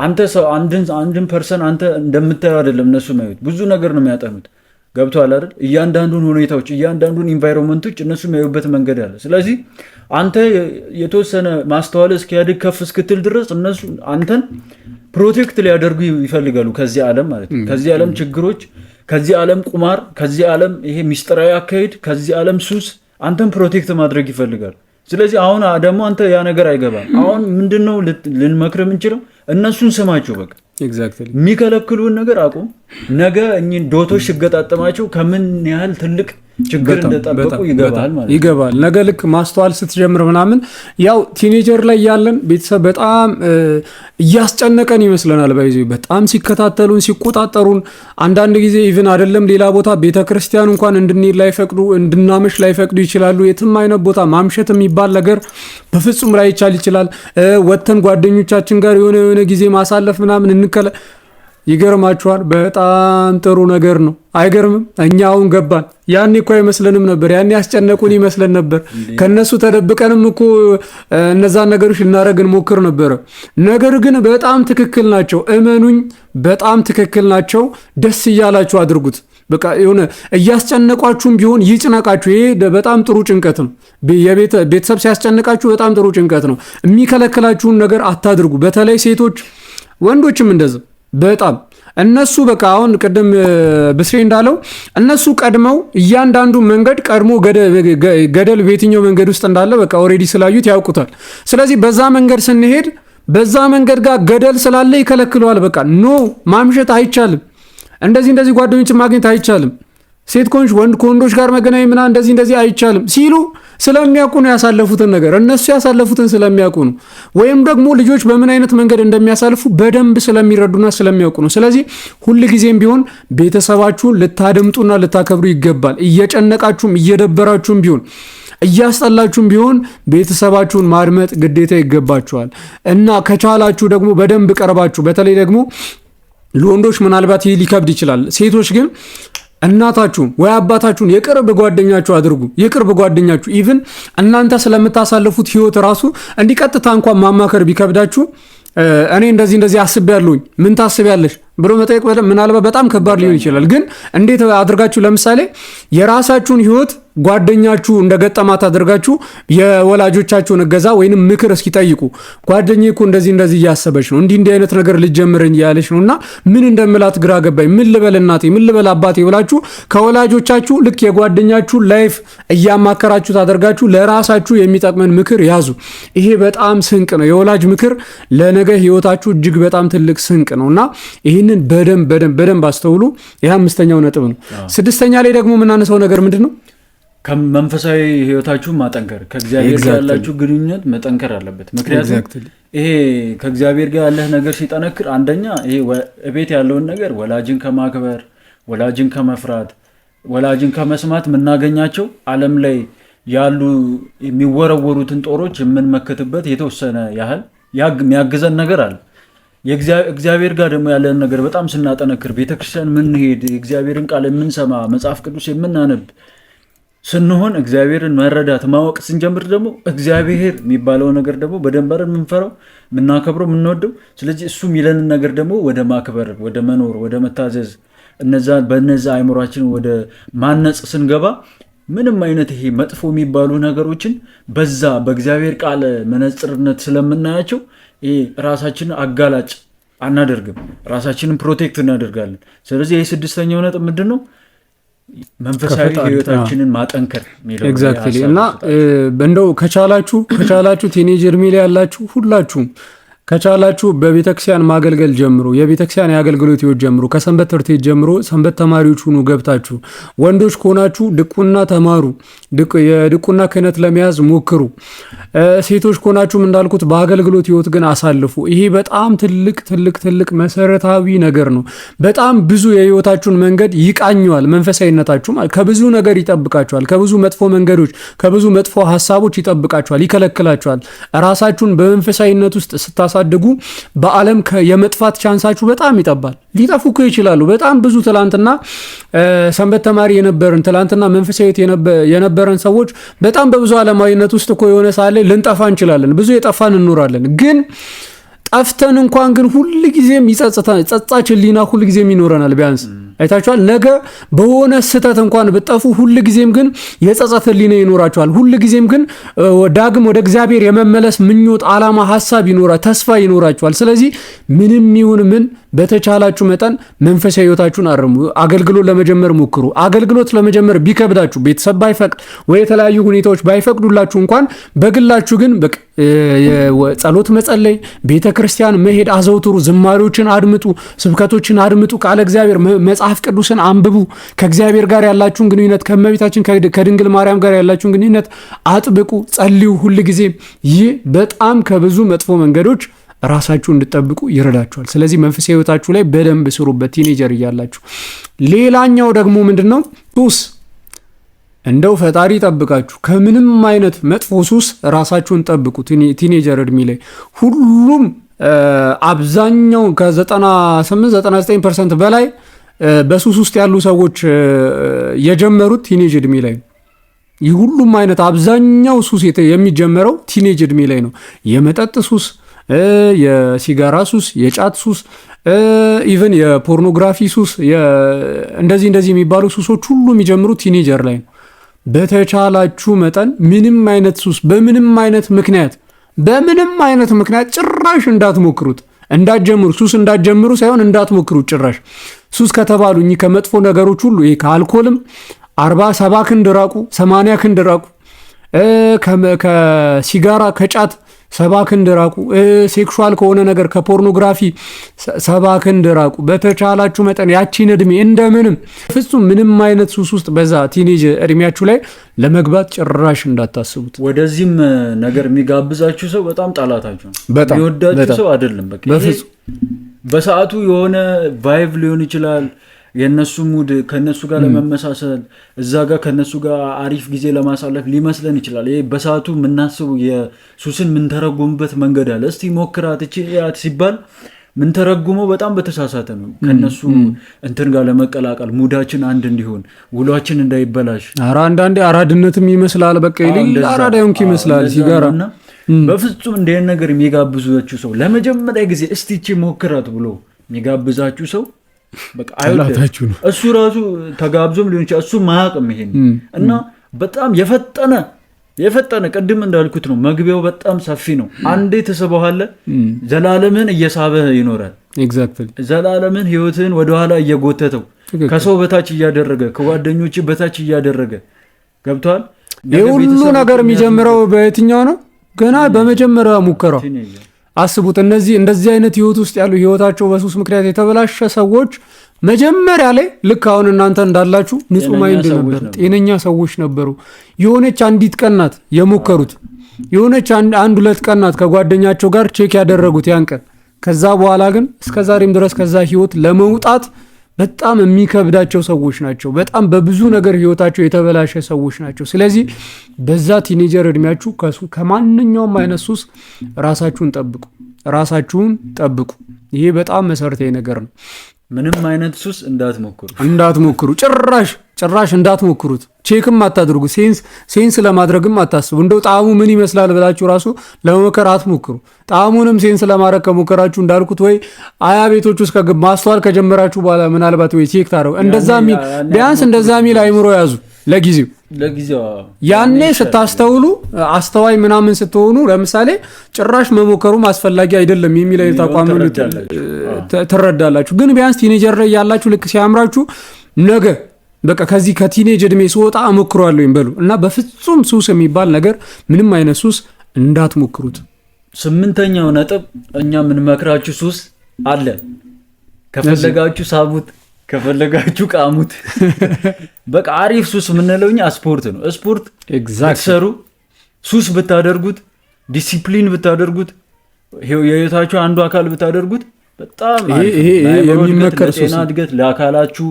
አንተ ሰው አንድን person አንተ እንደምታየው አይደለም እነሱ የሚያዩት፣ ብዙ ነገር ነው የሚያጠኑት። ገብቶሃል አይደል? እያንዳንዱን ሁኔታዎች፣ እያንዳንዱን environment ኦች እነሱ የሚያዩበት መንገድ አለ። ስለዚህ አንተ የተወሰነ ማስተዋል እስኪያድግ፣ ከፍ እስክትል ድረስ እነሱ አንተን protect ሊያደርጉ ይፈልጋሉ ከዚህ ዓለም ማለት ነው። ከዚህ ዓለም ችግሮች፣ ከዚህ ዓለም ቁማር፣ ከዚህ ዓለም ይሄ ሚስጥራዊ አካሄድ፣ ከዚህ ዓለም ሱስ አንተን protect ማድረግ ይፈልጋሉ። ስለዚህ አሁን ደግሞ አንተ ያ ነገር አይገባም። አሁን ምንድነው ልንመክር የምንችለው? እነሱን ስማቸው በቃ። የሚከለክሉን ነገር አቁም። ነገ እኚህን dot ኦች ሲገጣጠማቸው ከምን ያህል ትልቅ ችግር እንደጠበቁ ይገባል ማለት ነው።
ይገባል። ነገ ልክ ማስተዋል ስትጀምር ምናምን፣ ያው teenager ላይ ያለን ቤተሰብ በጣም እያስጨነቀን ይመስለናል። By the way በጣም ሲከታተሉን፣ ሲቆጣጠሩን፣ አንዳንድ ጊዜ even አይደለም ሌላ ቦታ ቤተ ክርስቲያን እንኳን እንድንሄድ ላይፈቅዱ፣ እንድናመሽ ላይፈቅዱ ይችላሉ። የትም አይነት ቦታ ማምሸት የሚባል ነገር በፍጹም ላይቻል ይችላል። ወጥተን ጓደኞቻችን ጋር የሆነ የሆነ ጊዜ ማሳለፍ ምናምን እንከለ ይገርማችኋል። በጣም ጥሩ ነገር ነው። አይገርምም? እኛ አሁን ገባን። ያኔ እኮ አይመስለንም ነበር። ያኔ ያስጨነቁን ይመስለን ነበር። ከነሱ ተደብቀንም እኮ እነዛን ነገሮች ልናደርግ እንሞክር ነበረ። ነገር ግን በጣም ትክክል ናቸው። እመኑኝ፣ በጣም ትክክል ናቸው። ደስ እያላችሁ አድርጉት። በቃ የሆነ እያስጨነቋችሁም ቢሆን ይጭነቃችሁ። ይሄ በጣም ጥሩ ጭንቀት ነው። ቤተሰብ ሲያስጨንቃችሁ በጣም ጥሩ ጭንቀት ነው። የሚከለክላችሁን ነገር አታድርጉ። በተለይ ሴቶች፣ ወንዶችም እንደዛ። በጣም እነሱ በቃ አሁን ቅድም ብስሬ እንዳለው እነሱ ቀድመው እያንዳንዱ መንገድ ቀድሞ ገደል በየትኛው መንገድ ውስጥ እንዳለ በቃ already ስላዩት ያውቁታል። ስለዚህ በዛ መንገድ ስንሄድ በዛ መንገድ ጋር ገደል ስላለ ይከለክለዋል። በቃ no፣ ማምሸት አይቻልም፣ እንደዚህ እንደዚህ ጓደኞችን ማግኘት አይቻልም፣ ሴት ከሆንሽ ወንድ ከወንዶች ጋር መገናኘት ምናምን እንደዚህ እንደዚህ አይቻልም ሲሉ ስለሚያውቁ ነው። ያሳለፉትን ነገር፣ እነሱ ያሳለፉትን ስለሚያውቁ ነው። ወይም ደግሞ ልጆች በምን አይነት መንገድ እንደሚያሳልፉ በደንብ ስለሚረዱና ስለሚያውቁ ነው። ስለዚህ ሁል ጊዜም ቢሆን ቤተሰባችሁን ልታደምጡና ልታከብሩ ይገባል። እየጨነቃችሁም፣ እየደበራችሁም ቢሆን፣ እያስጠላችሁም ቢሆን ቤተሰባችሁን ማድመጥ ግዴታ ይገባችኋል። እና ከቻላችሁ ደግሞ በደንብ ቀርባችሁ፣ በተለይ ደግሞ ለወንዶች ምናልባት ይህ ሊከብድ ይችላል። ሴቶች ግን እናታችሁን ወይ አባታችሁን የቅርብ ጓደኛችሁ አድርጉ። የቅርብ ጓደኛችሁ፣ even እናንተ ስለምታሳልፉት ህይወት ራሱ እንዲህ ቀጥታ እንኳን ማማከር ቢከብዳችሁ እኔ እንደዚህ እንደዚህ አስቤያለሁኝ፣ ምን ታስቢያለሽ ብሎ መጠየቅ ምናልባት በጣም ከባድ ሊሆን ይችላል። ግን እንዴት አድርጋችሁ ለምሳሌ የራሳችሁን ህይወት ጓደኛችሁ እንደገጠማት አድርጋችሁ የወላጆቻችሁን እገዛ ወይንም ምክር እስኪ ጠይቁ። ጓደኛዬ እኮ እንደዚህ እንደዚህ እያሰበች ነው፣ እንዲህ እንዲህ አይነት ነገር ልጀምረኝ እያለች ነው እና ምን እንደምላት ግራ ገባኝ፣ ምን ልበል እናቴ፣ ምን ልበል አባቴ ብላችሁ ከወላጆቻችሁ ልክ የጓደኛችሁ life እያማከራችሁ ታደርጋችሁ ለራሳችሁ የሚጠቅመን ምክር ያዙ። ይሄ በጣም ስንቅ ነው። የወላጅ ምክር ለነገ ህይወታችሁ እጅግ በጣም ትልቅ ስንቅ ነው እና ይህንን በደንብ በደንብ በደንብ አስተውሉ። ይህ አምስተኛው ነጥብ ነው። ስድስተኛ ላይ ደግሞ የምናነሳው ነገር ምንድን ነው?
ከመንፈሳዊ ህይወታችሁ ማጠንከር፣ ከእግዚአብሔር ጋር ያላችሁ ግንኙነት መጠንከር አለበት። ምክንያቱም ይሄ ከእግዚአብሔር ጋር ያለህ ነገር ሲጠነክር አንደኛ ይሄ እቤት ያለውን ነገር ወላጅን ከማክበር፣ ወላጅን ከመፍራት፣ ወላጅን ከመስማት የምናገኛቸው ዓለም ላይ ያሉ የሚወረወሩትን ጦሮች የምንመክትበት የተወሰነ ያህል የሚያግዘን ነገር አለ። እግዚአብሔር ጋር ደግሞ ያለን ነገር በጣም ስናጠነክር፣ ቤተክርስቲያን የምንሄድ፣ የእግዚአብሔርን ቃል የምንሰማ፣ መጽሐፍ ቅዱስ የምናነብ ስንሆን፣ እግዚአብሔርን መረዳት ማወቅ ስንጀምር ደግሞ እግዚአብሔር የሚባለው ነገር ደግሞ በደንብ የምንፈራው፣ የምናከብረው፣ የምንወደው፣ ስለዚህ እሱ የሚለንን ነገር ደግሞ ወደ ማክበር፣ ወደ መኖር፣ ወደ መታዘዝ፣ እነዛ በነዛ አይምሯችን ወደ ማነጽ ስንገባ ምንም አይነት ይሄ መጥፎ የሚባሉ ነገሮችን በዛ በእግዚአብሔር ቃል መነጽርነት ስለምናያቸው ይሄ ራሳችንን አጋላጭ አናደርግም፣ ራሳችንን protect እናደርጋለን። ስለዚህ ይሄ ስድስተኛው ነጥብ ምንድን ነው? መንፈሳዊ ህይወታችንን ማጠንከር።
Exactly። እና እንደው ከቻላችሁ teenage እድሜ ላይ ያላችሁ ሁላችሁም ከቻላችሁ በቤተክርስቲያን ማገልገል ጀምሩ። የቤተክርስቲያን የአገልግሎት ህይወት ጀምሩ። ከሰንበት ትምህርት ቤት ጀምሮ ሰንበት ተማሪዎች ሁኑ ገብታችሁ። ወንዶች ከሆናችሁ ድቁና ተማሩ። የድቁና ክህነት ለመያዝ ሞክሩ። ሴቶች ከሆናችሁም እንዳልኩት በአገልግሎት ህይወት ግን አሳልፉ። ይሄ በጣም ትልቅ ትልቅ ትልቅ መሰረታዊ ነገር ነው። በጣም ብዙ የህይወታችሁን መንገድ ይቃኘዋል። መንፈሳዊነታችሁ ከብዙ ነገር ይጠብቃችኋል። ከብዙ መጥፎ መንገዶች፣ ከብዙ መጥፎ ሀሳቦች ይጠብቃችኋል፣ ይከለክላችኋል። ራሳችሁን በመንፈሳዊነት ውስጥ ስታሳድጉ በዓለም የመጥፋት chance ኣችሁ በጣም ይጠባል። ሊጠፉ እኮ ይችላሉ። በጣም ብዙ ትላንትና ሰንበት ተማሪ የነበርን፣ ትላንትና መንፈሳዊት የነበረን ሰዎች በጣም በብዙ ዓለማዊነት ውስጥ እኮ የሆነ ሰዓት ላይ ልንጠፋ እንችላለን። ብዙ የጠፋን እንኖራለን። ግን ጠፍተን እንኳን ግን ሁልጊዜም ጸጻች ህሊና ሁልጊዜም ይኖረናል። ቢያንስ አይታችኋል። ነገ በሆነ ስህተት እንኳን ብጠፉ ሁልጊዜም ግን የጸጸት ህሊና ይኖራችኋል። ሁልጊዜም ግን ዳግም ወደ እግዚአብሔር የመመለስ ምኞት፣ ዓላማ፣ ሀሳብ ይኖራል፣ ተስፋ ይኖራችኋል። ስለዚህ ምንም ይሁን ምን በተቻላችሁ መጠን መንፈሳዊ ህይወታችሁን አርሙ። አገልግሎት ለመጀመር ሞክሩ። አገልግሎት ለመጀመር ቢከብዳችሁ፣ ቤተሰብ ባይፈቅድ ወይ የተለያዩ ሁኔታዎች ባይፈቅዱላችሁ እንኳን በግላችሁ ግን ጸሎት መጸለይ፣ ቤተ ክርስቲያን መሄድ አዘውትሩ። ዝማሬዎችን አድምጡ፣ ስብከቶችን አድምጡ፣ ቃለ እግዚአብሔር መጽሐፍ ቅዱስን አንብቡ። ከእግዚአብሔር ጋር ያላችሁን ግንኙነት፣ ከእመቤታችን ከድንግል ማርያም ጋር ያላችሁን ግንኙነት አጥብቁ፣ ጸልዩ ሁል ጊዜ። ይህ በጣም ከብዙ መጥፎ መንገዶች ራሳችሁ እንድጠብቁ ይረዳችኋል። ስለዚህ መንፈሳዊ ህይወታችሁ ላይ በደንብ ስሩበት teenager እያላችሁ። ሌላኛው ደግሞ ምንድን ነው? ሱስ። እንደው ፈጣሪ ጠብቃችሁ ከምንም አይነት መጥፎ ሱስ ራሳችሁን ጠብቁ። Teenager እድሜ ላይ ሁሉም አብዛኛው ከ98 99% በላይ በሱስ ውስጥ ያሉ ሰዎች የጀመሩት teenage እድሜ ላይ ነው። ይህ ሁሉም አይነት አብዛኛው ሱስ የሚጀመረው teenage እድሜ ላይ ነው። የመጠጥ ሱስ፣ የሲጋራ ሱስ፣ የጫት ሱስ፣ even የ pornography ሱስ፣ እንደዚህ እንደዚህ የሚባሉ ሱሶች ሁሉ የሚጀምሩት teenager ላይ ነው። በተቻላችሁ መጠን ምንም አይነት ሱስ በምንም አይነት ምክንያት ጭራሽ እንዳትሞክሩት፣ እንዳትጀምሩ። ሱስ እንዳትጀምሩ ሳይሆን እንዳትሞክሩት ጭራሽ። ሱስ ከተባሉ እኚህ ከመጥፎ ነገሮች ሁሉ ይሄ ከአልኮልም 40 70 ክንድ ራቁ፣ 80 ክንድ ራቁ። ከሲጋራ ከጫት 70 ክንድ ራቁ። Sexual ከሆነ ነገር ከፖርኖግራፊ 70 ክንድ ራቁ። በተቻላችሁ መጠን ያቺን እድሜ እንደምንም ፍጹም ምንም አይነት ሱስ ውስጥ በዛ teenage እድሜያችሁ ላይ ለመግባት ጭራሽ እንዳታስቡት።
ወደዚህም ነገር የሚጋብዛችሁ ሰው በጣም ጠላታችሁ ነው። የሚወዳችሁ ሰው አይደለም። በቃ
በፍጹም።
በሰዓቱ የሆነ vibe ሊሆን ይችላል፣ የእነሱ mood ከእነሱ ጋር ለመመሳሰል እዛ ጋር ከእነሱ ጋር አሪፍ ጊዜ ለማሳለፍ ሊመስለን ይችላል። ይሄ በሰዓቱ የምናስበው የሱስን የምንተረጉምበት መንገድ አለ። እስቲ ሞክራት እቺ ያት ሲባል ምንተረጉመው በጣም በተሳሳተ ነው። ከእነሱ እንትን ጋር ለመቀላቀል mood ኣችን አንድ እንዲሆን ውሏችን እንዳይበላሽ።
ኧረ አንዳንዴ አራድነትም ይመስላል። በቃ የሌለ አራዳ የሆንክ ይመስላል ሲጋራ።
በፍጹም እንዲህ ነገር የሚጋብዛችሁ ሰው፣ ለመጀመሪያ ጊዜ እስቲ እቺ ሞክራት ብሎ የሚጋብዛችሁ ሰው በቃ
ጠላታችሁ ነው።
እሱ ራሱ ተጋብዞም ሊሆን ይችላል። እሱ ማያውቅም ይሄን እና በጣም የፈጠነ የፈጠነ ቅድም እንዳልኩት ነው። መግቢያው በጣም ሰፊ ነው። አንዴ ትስበዋለህ፣ ዘላለምን እየሳበህ ይኖራል። ዘላለምን ህይወትህን ወደኋላ እየጎተተው ከሰው በታች እያደረገ፣ ከጓደኞች በታች እያደረገ ገብቷል።
ይህ ሁሉ ነገር የሚጀምረው በየትኛው ነው? ገና በመጀመሪያ ሙከራው አስቡት። እነዚህ እንደዚህ አይነት ህይወት ውስጥ ያሉ፣ ህይወታቸው በሱስ ምክንያት የተበላሸ ሰዎች መጀመሪያ ላይ ልክ አሁን እናንተ እንዳላችሁ ንጹህ mind ነበር፣ ጤነኛ ሰዎች ነበሩ። የሆነች አንዲት ቀን ናት የሞከሩት፣ የሆነች አንድ ሁለት ቀን ናት ከጓደኛቸው ጋር check ያደረጉት ያን ቀን። ከዛ በኋላ ግን እስከ ዛሬም ድረስ ከዛ ህይወት ለመውጣት በጣም የሚከብዳቸው ሰዎች ናቸው። በጣም በብዙ ነገር ህይወታቸው የተበላሸ ሰዎች ናቸው። ስለዚህ በዛ teenager እድሜያችሁ ከማንኛውም አይነት ሱስ ራሳችሁን ጠብቁ፣ ራሳችሁን ጠብቁ። ይሄ በጣም መሰረታዊ ነገር ነው።
ምንም አይነት ሱስ እንዳትሞክሩ፣
እንዳትሞክሩ፣ ጭራሽ ጭራሽ እንዳትሞክሩት። Check ም አታድርጉ። Sense ለማድረግም አታስቡ። እንደው ጣዕሙ ምን ይመስላል ብላችሁ ራሱ ለመሞከር አትሞክሩ። ጣዕሙንም sense ለማድረግ ከሞከራችሁ እንዳልኩት ወይ አያ ቤቶች ውስጥ ማስተዋል ከጀመራችሁ በኋላ ምናልባት ወይ check ታደርጉ እንደዛ ሚል፣ ቢያንስ እንደዛ ሚል አይምሮ ያዙ ለጊዜው።
ለጊዜው
ያኔ ስታስተውሉ አስተዋይ ምናምን ስትሆኑ ለምሳሌ ጭራሽ መሞከሩም አስፈላጊ አይደለም የሚል አይነት አቋም ትረዳላችሁ። ግን ቢያንስ teenager ላይ ያላችሁ ልክ ሲያምራችሁ ነገ በቃ ከዚህ ከ teenage እድሜ ስወጣ እሞክረዋለሁ በሉ እና በፍጹም ሱስ የሚባል ነገር ምንም አይነት ሱስ እንዳትሞክሩት።
8ኛው ነጥብ እኛ የምንመክራችሁ ሱስ አለ። ከፈለጋችሁ ሳቡት፣ ከፈለጋችሁ ቃሙት። በቃ አሪፍ ሱስ የምንለው እኛ ስፖርት ነው። ስፖርት ብትሰሩ፣ ሱስ ብታደርጉት፣ ዲሲፕሊን ብታደርጉት፣ የህይወታችሁ አንዱ አካል ብታደርጉት በጣም
ይሄ የሚመከር ሱስ
ለጤና እድገት፣ ለአካላችሁ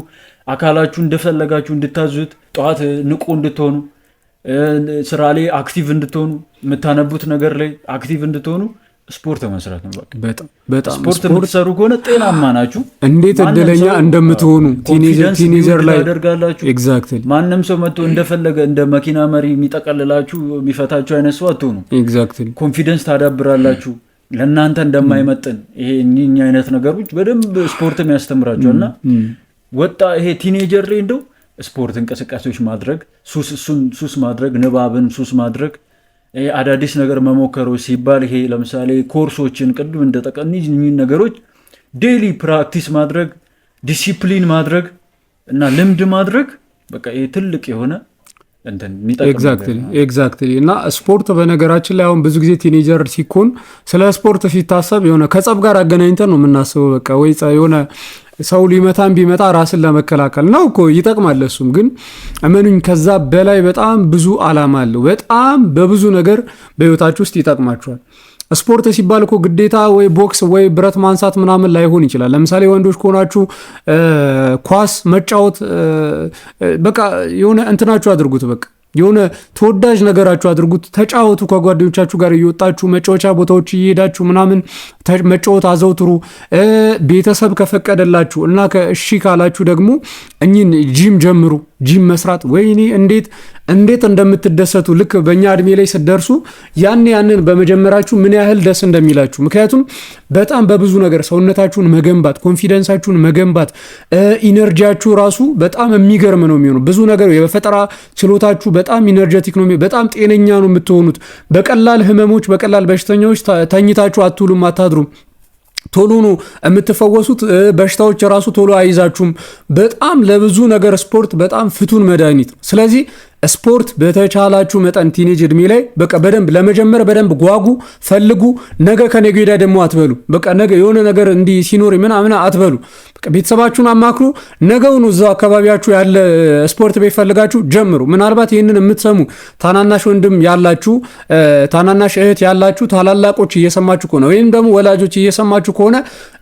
አካላችሁ እንደፈለጋችሁ እንድታዙት፣ ጠዋት ንቁ እንድትሆኑ፣ ስራ ላይ active እንድትሆኑ፣ የምታነቡት ነገር ላይ active እንድትሆኑ ስፖርት መስራት ነው። በቃ
በጣም በጣም
ስፖርት የምትሰሩ ከሆነ ጤናማ ናችሁ።
እንዴት እድለኛ እንደምትሆኑ teenager ላይ
ታደርጋላችሁ።
Exactly።
ማንም ሰው መጥቶ እንደፈለገ እንደ መኪና መሪ የሚጠቀልላችሁ የሚፈታችሁ አይነት ሰው አትሆኑ።
Exactly።
Confidence ታዳብራላችሁ። ለእናንተ እንደማይመጥን ይሄ እኚህ አይነት ነገሮች በደንብ ስፖርትም ያስተምራችኋል። እና ወጣ ይሄ teenager ላይ እንደው ስፖርት እንቅስቃሴዎች ማድረግ ሱስ፣ እሱን ሱስ ማድረግ፣ ንባብን ሱስ ማድረግ፣ አዳዲስ ነገር መሞከሮች ሲባል ይሄ ለምሳሌ ኮርሶችን ቅድም እንደጠቀስን እኚህን ነገሮች daily practice ማድረግ፣ ዲሲፕሊን ማድረግ እና ልምድ ማድረግ በቃ ይሄ ትልቅ የሆነ እንትን የሚጠቅም
Exactly። እና ስፖርት በነገራችን ላይ አሁን ብዙ ጊዜ teenager ሲኮን ስለ ስፖርት ሲታሰብ የሆነ ከጸብ ጋር አገናኝተን ነው የምናስበው። በቃ ወይ የሆነ ሰው ሊመታን ቢመጣ ራስን ለመከላከል ነው እኮ፣ ይጠቅማል። እሱም ግን እመኑኝ ከዛ በላይ በጣም ብዙ አላማ አለው። በጣም በብዙ ነገር በህይወታችሁ ውስጥ ይጠቅማችኋል። ስፖርት ሲባል እኮ ግዴታ ወይ ቦክስ ወይ ብረት ማንሳት ምናምን ላይሆን ይችላል። ለምሳሌ ወንዶች ከሆናችሁ ኳስ መጫወት በቃ የሆነ እንትናችሁ አድርጉት፣ በቃ የሆነ ተወዳጅ ነገራችሁ አድርጉት። ተጫወቱ፣ ከጓደኞቻችሁ ጋር እየወጣችሁ መጫወቻ ቦታዎች እየሄዳችሁ ምናምን መጫወት አዘውትሩ። ቤተሰብ ከፈቀደላችሁ እና እሺ ካላችሁ ደግሞ እኚህን ጂም ጀምሩ። ጂም መስራት ወይኔ እንዴት እንዴት እንደምትደሰቱ፣ ልክ በእኛ እድሜ ላይ ስትደርሱ ያንን በመጀመራችሁ ምን ያህል ደስ እንደሚላችሁ። ምክንያቱም በጣም በብዙ ነገር ሰውነታችሁን መገንባት፣ confidence ኣችሁን መገንባት፣ energy ያችሁ ራሱ በጣም የሚገርም ነው የሚሆነው። ብዙ ነገር የፈጠራ ችሎታችሁ በጣም energetic ነው፣ በጣም ጤነኛ ነው የምትሆኑት። በቀላል ህመሞች፣ በቀላል በሽተኛዎች ተኝታችሁ አትውሉም፣ አታድሩም። ቶሎ ነው የምትፈወሱት። በሽታዎች ራሱ ቶሎ አይዛችሁም። በጣም ለብዙ ነገር ስፖርት በጣም ፍቱን መድኃኒት ነው። ስለዚህ ስፖርት በተቻላችሁ መጠን teenage እድሜ ላይ በቃ በደንብ ለመጀመር በደንብ ጓጉ፣ ፈልጉ። ነገ ከነገ ወዲያ ደግሞ አትበሉ። በቃ ነገ የሆነ ነገር እንዲህ ሲኖር ምናምን አትበሉ። በቃ ቤተሰባችሁን አማክሩ። ነገውኑ እዛው አካባቢያችሁ ያለ ስፖርት ቤት ፈልጋችሁ ጀምሩ። ምናልባት ይህንን የምትሰሙ ታናናሽ ወንድም ያላችሁ፣ ታናናሽ እህት ያላችሁ፣ ታላላቆች እየሰማችሁ ከሆነ ወይም ደግሞ ወላጆች እየሰማችሁ ከሆነ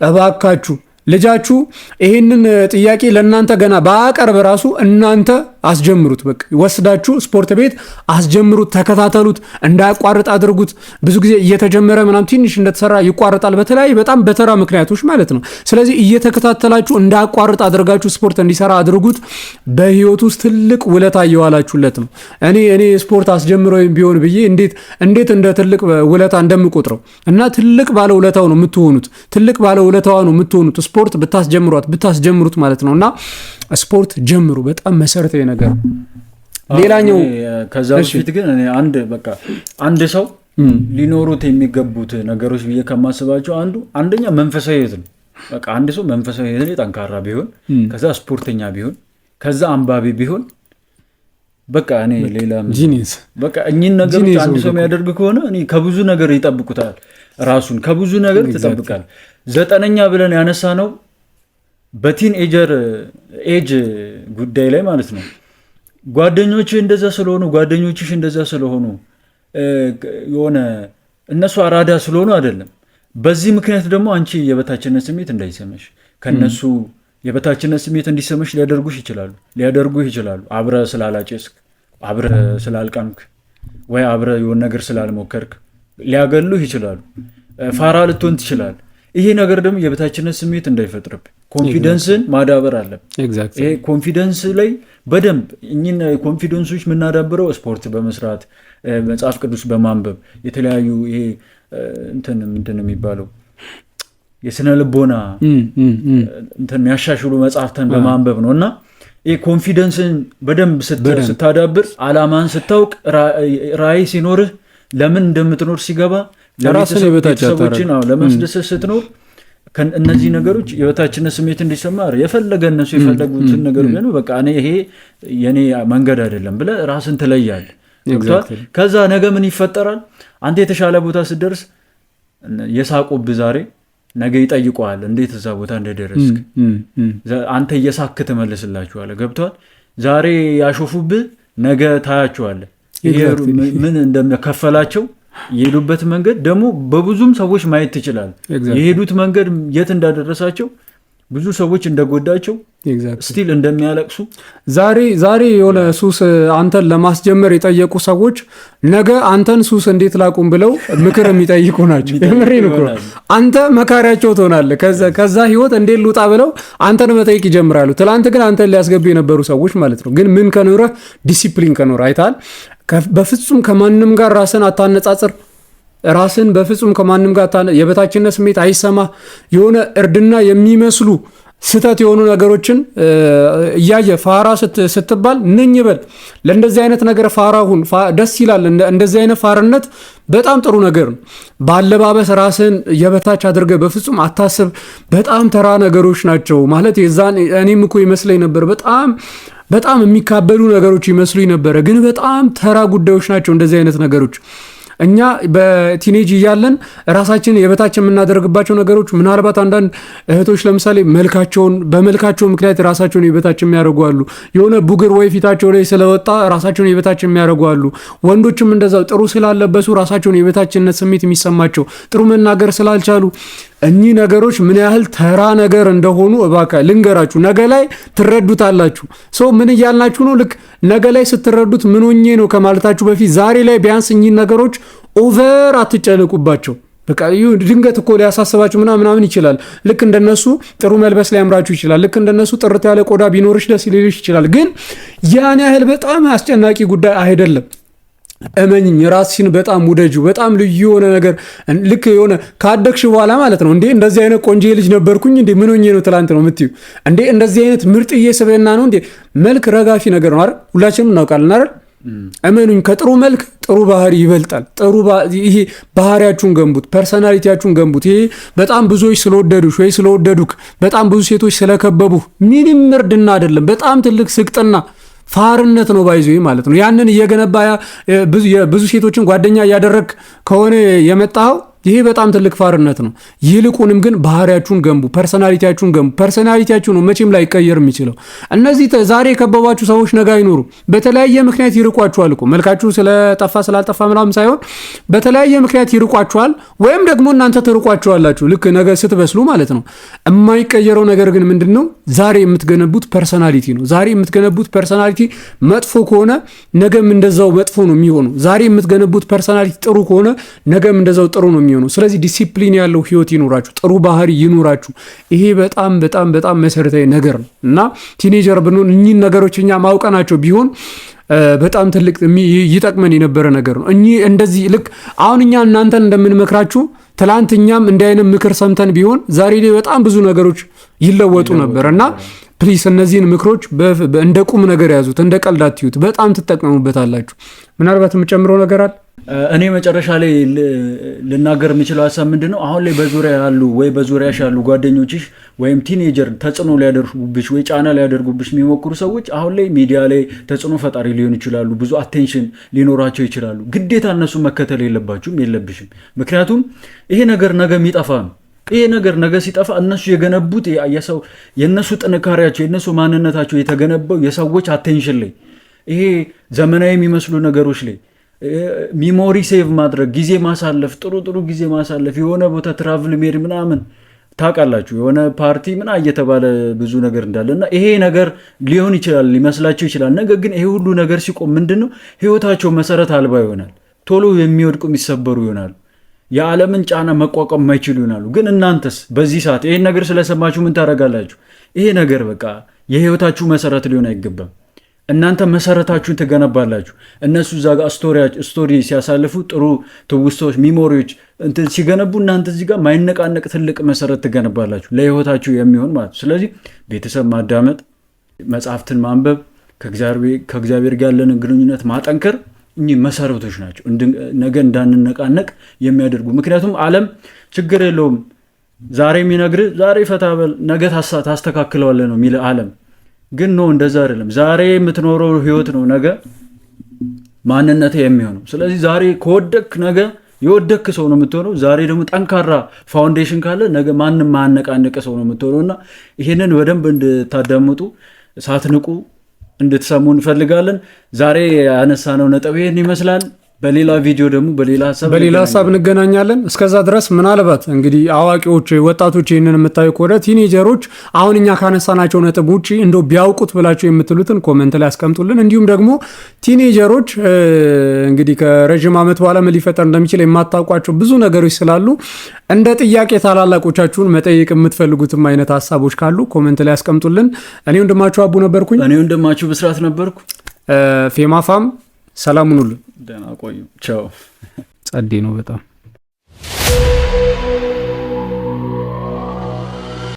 እባካችሁ ልጃችሁ ይህንን ጥያቄ ለእናንተ ገና ባያቀርብ ራሱ እናንተ አስጀምሩት። በቃ ወስዳችሁ ስፖርት ቤት አስጀምሩት፣ ተከታተሉት፣ እንዳያቋርጥ አድርጉት። ብዙ ጊዜ እየተጀመረ ምናምን ትንሽ እንደተሰራ ይቋረጣል፣ በተለያዩ በጣም በተራ ምክንያቶች ማለት ነው። ስለዚህ እየተከታተላችሁ እንዳያቋርጥ አድርጋችሁ ስፖርት እንዲሰራ አድርጉት። በህይወት ውስጥ ትልቅ ውለታ እየዋላችሁለት ነው። እኔ ስፖርት አስጀምረው ቢሆን ብዬ እንዴት እንዴት እንደ ትልቅ ውለታ እንደምቆጥረው እና ትልቅ ባለ ውለታው ነው የምትሆኑት። ትልቅ ባለ ውለታዋ ነው የምትሆኑት ስፖርት ብታስጀምሯት ብታስጀምሩት ማለት ነው። እና ስፖርት ጀምሩ፣ በጣም መሰረታዊ ነገር። ሌላኛው
ከዛ በፊት ግን እኔ አንድ በቃ አንድ ሰው ሊኖሩት የሚገቡት ነገሮች ብዬ ከማስባቸው አንዱ አንደኛ መንፈሳዊ ህይወት ነው። በቃ አንድ ሰው መንፈሳዊ ህይወት ላይ ጠንካራ ቢሆን፣ ከዛ ስፖርተኛ ቢሆን፣ ከዛ አንባቢ ቢሆን በቃ እኔ ሌላ
Genius።
በቃ እኚህን ነገሮች አንድ ሰው የሚያደርግ ከሆነ እኔ ከብዙ ነገር ይጠብቁታል፣ ራሱን ከብዙ ነገር ትጠብቃል። 9ኛ ብለን ያነሳ ነው በ teenager age ጉዳይ ላይ ማለት ነው። ጓደኞችህ እንደዛ ስለሆኑ፣ ጓደኞችሽ እንደዛ ስለሆኑ፣ የሆነ እነሱ አራዳ ስለሆኑ አይደለም። በዚህ ምክንያት ደግሞ አንቺ የበታችነት ስሜት እንዳይሰማሽ፣ ከነሱ የበታችነት ስሜት እንዲሰማሽ ሊያደርጉሽ ይችላሉ ሊያደርጉህ ይችላሉ። አብረህ ስላላጨስክ፣ አብረህ ስላልቃምክ ወይ አብረህ የሆነ ነገር ስላልሞከርክ ሊያገሉህ ይችላሉ። ፋራ ልትሆን ትችላል። ይሄ ነገር ደግሞ የበታችነት ስሜት እንዳይፈጥርብህ confidence ን ማዳበር አለብህ። ይሄ confidence ላይ በደንብ እኚህን confidence ኦች የምናዳብረው ስፖርት በመስራት፣ መጽሐፍ ቅዱስ በማንበብ፣ የተለያዩ ይሄ እንትን ምንድን ነው የሚባለው የስነ ልቦና እንትን የሚያሻሽሉ መጽሐፍትን በማንበብ ነው። እና ይሄ confidence ን በደንብ ስታዳብር፣ አላማን ስታውቅ፣ ራዕይ ሲኖርህ፣ ለምን እንደምትኖር ሲገባ፣
ራስን የበታች
ቤተሰቦችን ለማስደሰት ስትኖር፣ እነዚህ ነገሮች የበታችነት ስሜት እንዲሰማ የፈለገ እነሱ የፈለጉትን ነገር ቢሆኑ በቃ እኔ ይሄ የኔ መንገድ አይደለም ብለህ ራስን ትለያለህ። ከዛ ነገ ምን ይፈጠራል? አንተ የተሻለ ቦታ ስትደርስ የሳቁብህ ዛሬ ነገ ይጠይቁሃል፣ እንዴት እዛ ቦታ እንደደረስክ። አንተ እየሳክ ትመልስላችኋለህ። ገብቶሃል? ዛሬ ያሾፉብህ ነገ ታያቸዋለህ። ምን እንደከፈላቸው የሄዱበት መንገድ ደግሞ በብዙም ሰዎች ማየት ትችላለህ። የሄዱት መንገድ የት እንዳደረሳቸው፣ ብዙ ሰዎች እንደጎዳቸው፣ still እንደሚያለቅሱ።
ዛሬ የሆነ ሱስ አንተን ለማስጀመር የጠየቁ ሰዎች ነገ አንተን ሱስ እንዴት ላቁም ብለው ምክር የሚጠይቁ ናቸው። የምሬን እኮ፣ አንተ መካሪያቸው ትሆናለህ። ከዛ ህይወት እንዴት ልውጣ ብለው አንተን መጠየቅ ይጀምራሉ። ትላንት ግን አንተን ሊያስገቡ የነበሩ ሰዎች ማለት ነው። ግን ምን ከኖረህ፣ ዲሲፕሊን ከኖረ፣ አይተሃል። በፍጹም ከማንም ጋር ራስን አታነጻጽር። ራስን በፍጹም ከማንም ጋር የበታችነት ስሜት አይሰማ። የሆነ እርድና የሚመስሉ ስህተት የሆኑ ነገሮችን እያየ ፋራ ስትባል ነኝ በል። ለእንደዚህ አይነት ነገር ፋራ ሁን፣ ደስ ይላል። እንደዚህ አይነት ፋርነት በጣም ጥሩ ነገር ነው። በአለባበስ ራስን የበታች አድርገህ በፍጹም አታስብ። በጣም ተራ ነገሮች ናቸው ማለት የዛን እኔም እኮ ይመስለኝ ነበር፣ በጣም በጣም የሚካበዱ ነገሮች ይመስሉኝ ነበረ፣ ግን በጣም ተራ ጉዳዮች ናቸው እንደዚህ አይነት ነገሮች። እኛ በ teenage እያለን ራሳችንን የበታች የምናደርግባቸው ነገሮች፣ ምናልባት አንዳንድ እህቶች ለምሳሌ መልካቸውን፣ በመልካቸው ምክንያት ራሳቸውን የበታች የሚያደርጉ አሉ። የሆነ ቡግር ወይ ፊታቸው ላይ ስለወጣ ራሳቸውን የበታች የሚያደርጉ አሉ። ወንዶችም እንደዛው ጥሩ ስላለበሱ ራሳቸውን የበታችነት ስሜት የሚሰማቸው፣ ጥሩ መናገር ስላልቻሉ። እኚህ ነገሮች ምን ያህል ተራ ነገር እንደሆኑ እባካ ልንገራችሁ። ነገ ላይ ትረዱታላችሁ። So ምን እያልናችሁ ነው? ልክ ነገ ላይ ስትረዱት ምን ሆኜ ነው ከማለታችሁ በፊት ዛሬ ላይ ቢያንስ እኚህ ነገሮች over አትጨነቁባቸው። በቃ ድንገት እኮ ሊያሳስባችሁ ምናምን ምናምን ይችላል። ልክ እንደነሱ ጥሩ መልበስ ሊያምራችሁ ይችላል። ልክ እንደነሱ ጥርት ያለ ቆዳ ቢኖርሽ ደስ ሊልሽ ይችላል። ግን ያን ያህል በጣም አስጨናቂ ጉዳይ አይደለም። እመኚኝ፣ ራስሽን በጣም ውደጂው። በጣም ልዩ የሆነ ነገር ልክ የሆነ ካደግሽ በኋላ ማለት ነው፣ እንዴ እንደዚህ አይነት ቆንጆ ልጅ ነበርኩኝ እንዴ፣ ምን ሆኜ ነው ትላንት ነው የምትዩ። እንዴ እንደዚህ አይነት ምርጥዬ ስብዕና ነው እንዴ። መልክ ረጋፊ ነገር ነው አይደል? ሁላችንም እናውቃለን አይደል? እመኑኝ፣ ከጥሩ መልክ ጥሩ ባህሪ ይበልጣል። ጥሩ ይሄ ባህሪያችሁን ገንቡት፣ personality ያችሁን ገንቡት። ይሄ በጣም ብዙዎች ስለወደዱሽ ወይ ስለወደዱክ፣ በጣም ብዙ ሴቶች ስለከበቡ ምንም እርድና አይደለም። በጣም ትልቅ ስቅጥና ፋርነት ነው by the way ማለት ነው። ያንን እየገነባ ብዙ ሴቶችን ጓደኛ እያደረግ ከሆነ የመጣኸው ይሄ በጣም ትልቅ ፋርነት ነው። ይልቁንም ግን ባህሪያችሁን ገንቡ፣ personality ያችሁን ገንቡ። Personality ያችሁ ነው መቼም ላይቀየር የሚችለው። እነዚህ ዛሬ የከበቧችሁ ሰዎች ነገ አይኖሩ። በተለያየ ምክንያት ይርቋችኋል እኮ፣ መልካችሁ ስለጠፋ ስላልጠፋ ምናምን ሳይሆን በተለያየ ምክንያት ይርቋችኋል፣ ወይም ደግሞ እናንተ ትርቋችኋላችሁ። ልክ ነገ ስትበስሉ ማለት ነው። የማይቀየረው ነገር ግን ምንድን ነው? ዛሬ የምትገነቡት personality ነው። ዛሬ የምትገነቡት personality መጥፎ ከሆነ ነገም እንደዛው መጥፎ ነው የሚሆነው። ዛሬ የምትገነቡት personality ጥሩ ከሆነ ነገም እንደዛው ጥሩ ነው የሚሆነው። ስለዚህ ዲሲፕሊን ያለው ህይወት ይኑራችሁ፣ ጥሩ ባህሪ ይኑራችሁ። ይሄ በጣም በጣም በጣም መሰረታዊ ነገር ነው እና teenager ብንሆን እኚህን ነገሮች እኛ ማውቀናቸው ቢሆን በጣም ትልቅ ይጠቅመን የነበረ ነገር ነው። እኚህ እንደዚህ ልክ አሁን እኛ እናንተን እንደምንመክራችሁ ትላንት እኛም እንዲህ አይነት ምክር ሰምተን ቢሆን ዛሬ ላይ በጣም ብዙ ነገሮች ይለወጡ ነበር። እና please እነዚህን ምክሮች እንደ ቁም ነገር ያዙት፣ እንደ ቀልድ አትዩት። በጣም ትጠቀሙበታላችሁ። ምናልባት የምጨምረው ነገር አለ?
እኔ መጨረሻ ላይ ልናገር የምችለው ሀሳብ ምንድን ነው? አሁን ላይ በዙሪያ ያሉ ወይ በዙሪያሽ ያሉ ጓደኞችሽ ወይም teenager ተጽዕኖ ሊያደርጉብሽ ወይ ጫና ሊያደርጉብሽ የሚሞክሩ ሰዎች አሁን ላይ ሚዲያ ላይ ተጽዕኖ ፈጣሪ ሊሆኑ ይችላሉ። ብዙ attention ሊኖራቸው ይችላሉ። ግዴታ እነሱ መከተል የለባችሁም፣ የለብሽም። ምክንያቱም ይሄ ነገር ነገ የሚጠፋ ነው። ይሄ ነገር ነገ ሲጠፋ እነሱ የገነቡት የሰው የእነሱ ጥንካሬያቸው፣ የእነሱ ማንነታቸው የተገነባው የሰዎች attention ላይ፣ ይሄ ዘመናዊ የሚመስሉ ነገሮች ላይ፣ memory save ማድረግ፣ ጊዜ ማሳለፍ፣ ጥሩ ጥሩ ጊዜ ማሳለፍ፣ የሆነ ቦታ travel መሄድ ምናምን፣ ታውቃላችሁ፣ የሆነ ፓርቲ ምና እየተባለ ብዙ ነገር እንዳለ እና ይሄ ነገር ሊሆን ይችላል፣ ሊመስላቸው ይችላል። ነገር ግን ይሄ ሁሉ ነገር ሲቆም ምንድን ነው፣ ህይወታቸው መሰረት አልባ ይሆናል። ቶሎ የሚወድቁ፣ የሚሰበሩ ይሆናሉ። የዓለምን ጫና መቋቋም የማይችሉ ይሆናሉ። ግን እናንተስ በዚህ ሰዓት ይሄን ነገር ስለሰማችሁ ምን ታደርጋላችሁ? ይሄ ነገር በቃ የህይወታችሁ መሰረት ሊሆን አይገባም። እናንተ መሰረታችሁን ትገነባላችሁ። እነሱ እዛ ጋር story ሲያሳልፉ፣ ጥሩ ትውስታዎች፣ memory ዎች እንትን ሲገነቡ፣ እናንተ እዚህ ጋር ማይነቃነቅ ትልቅ መሰረት ትገነባላችሁ ለህይወታችሁ የሚሆን ማለት ነው። ስለዚህ ቤተሰብ ማዳመጥ፣ መጽሐፍትን ማንበብ፣ ከእግዚአብሔር ጋር ያለንን ግንኙነት ማጠንከር እኚህ መሰረቶች ናቸው፣ ነገ እንዳንነቃነቅ የሚያደርጉ። ምክንያቱም ዓለም ችግር የለውም፣ ዛሬ የሚነግርህ ዛሬ ፈታ በል፣ ነገ ታስተካክለዋለህ ነው የሚልህ ዓለም። ግን no፣ እንደዛ አይደለም። ዛሬ የምትኖረው ህይወት ነው ነገ ማንነት የሚሆነው። ስለዚህ ዛሬ ከወደክ ነገ የወደክ ሰው ነው የምትሆነው። ዛሬ ደግሞ ጠንካራ foundation ካለ ነገ ማንም ማያነቃንቅ ሰው ነው የምትሆነው። እና ይሄንን በደንብ እንድታዳምጡ፣ ሳትንቁ እንድትሰሙ እንፈልጋለን። ዛሬ ያነሳነው ነጥብ ይህን ይመስላል። በሌላ ቪዲዮ ደግሞ በሌላ ሀሳብ
በሌላ ሀሳብ እንገናኛለን። እስከዛ ድረስ ምናልባት እንግዲህ አዋቂዎች፣ ወጣቶች ይህንን የምታዩ ከሆነ teenager ኦች አሁን እኛ ካነሳናቸው ነጥብ ውጭ እንደው ቢያውቁት ብላችሁ የምትሉትን comment ላይ አስቀምጡልን። እንዲሁም ደግሞ teenager ኦች እንግዲህ ከረዥም ዓመት በኋላ ምን ሊፈጠር እንደሚችል የማታውቋቸው ብዙ ነገሮች ስላሉ እንደ ጥያቄ ታላላቆቻችሁን መጠየቅ የምትፈልጉትም አይነት ሀሳቦች ካሉ comment ላይ አስቀምጡልን። እኔ ወንድማችሁ አቡ ነበርኩኝ።
እኔ ወንድማችሁ ብስራት ነበርኩ።
ፌማ fam፣ ሰላም ሁኑልን።
ደህና ቆዩ። ቻው።
ጸዴ ነው በጣም።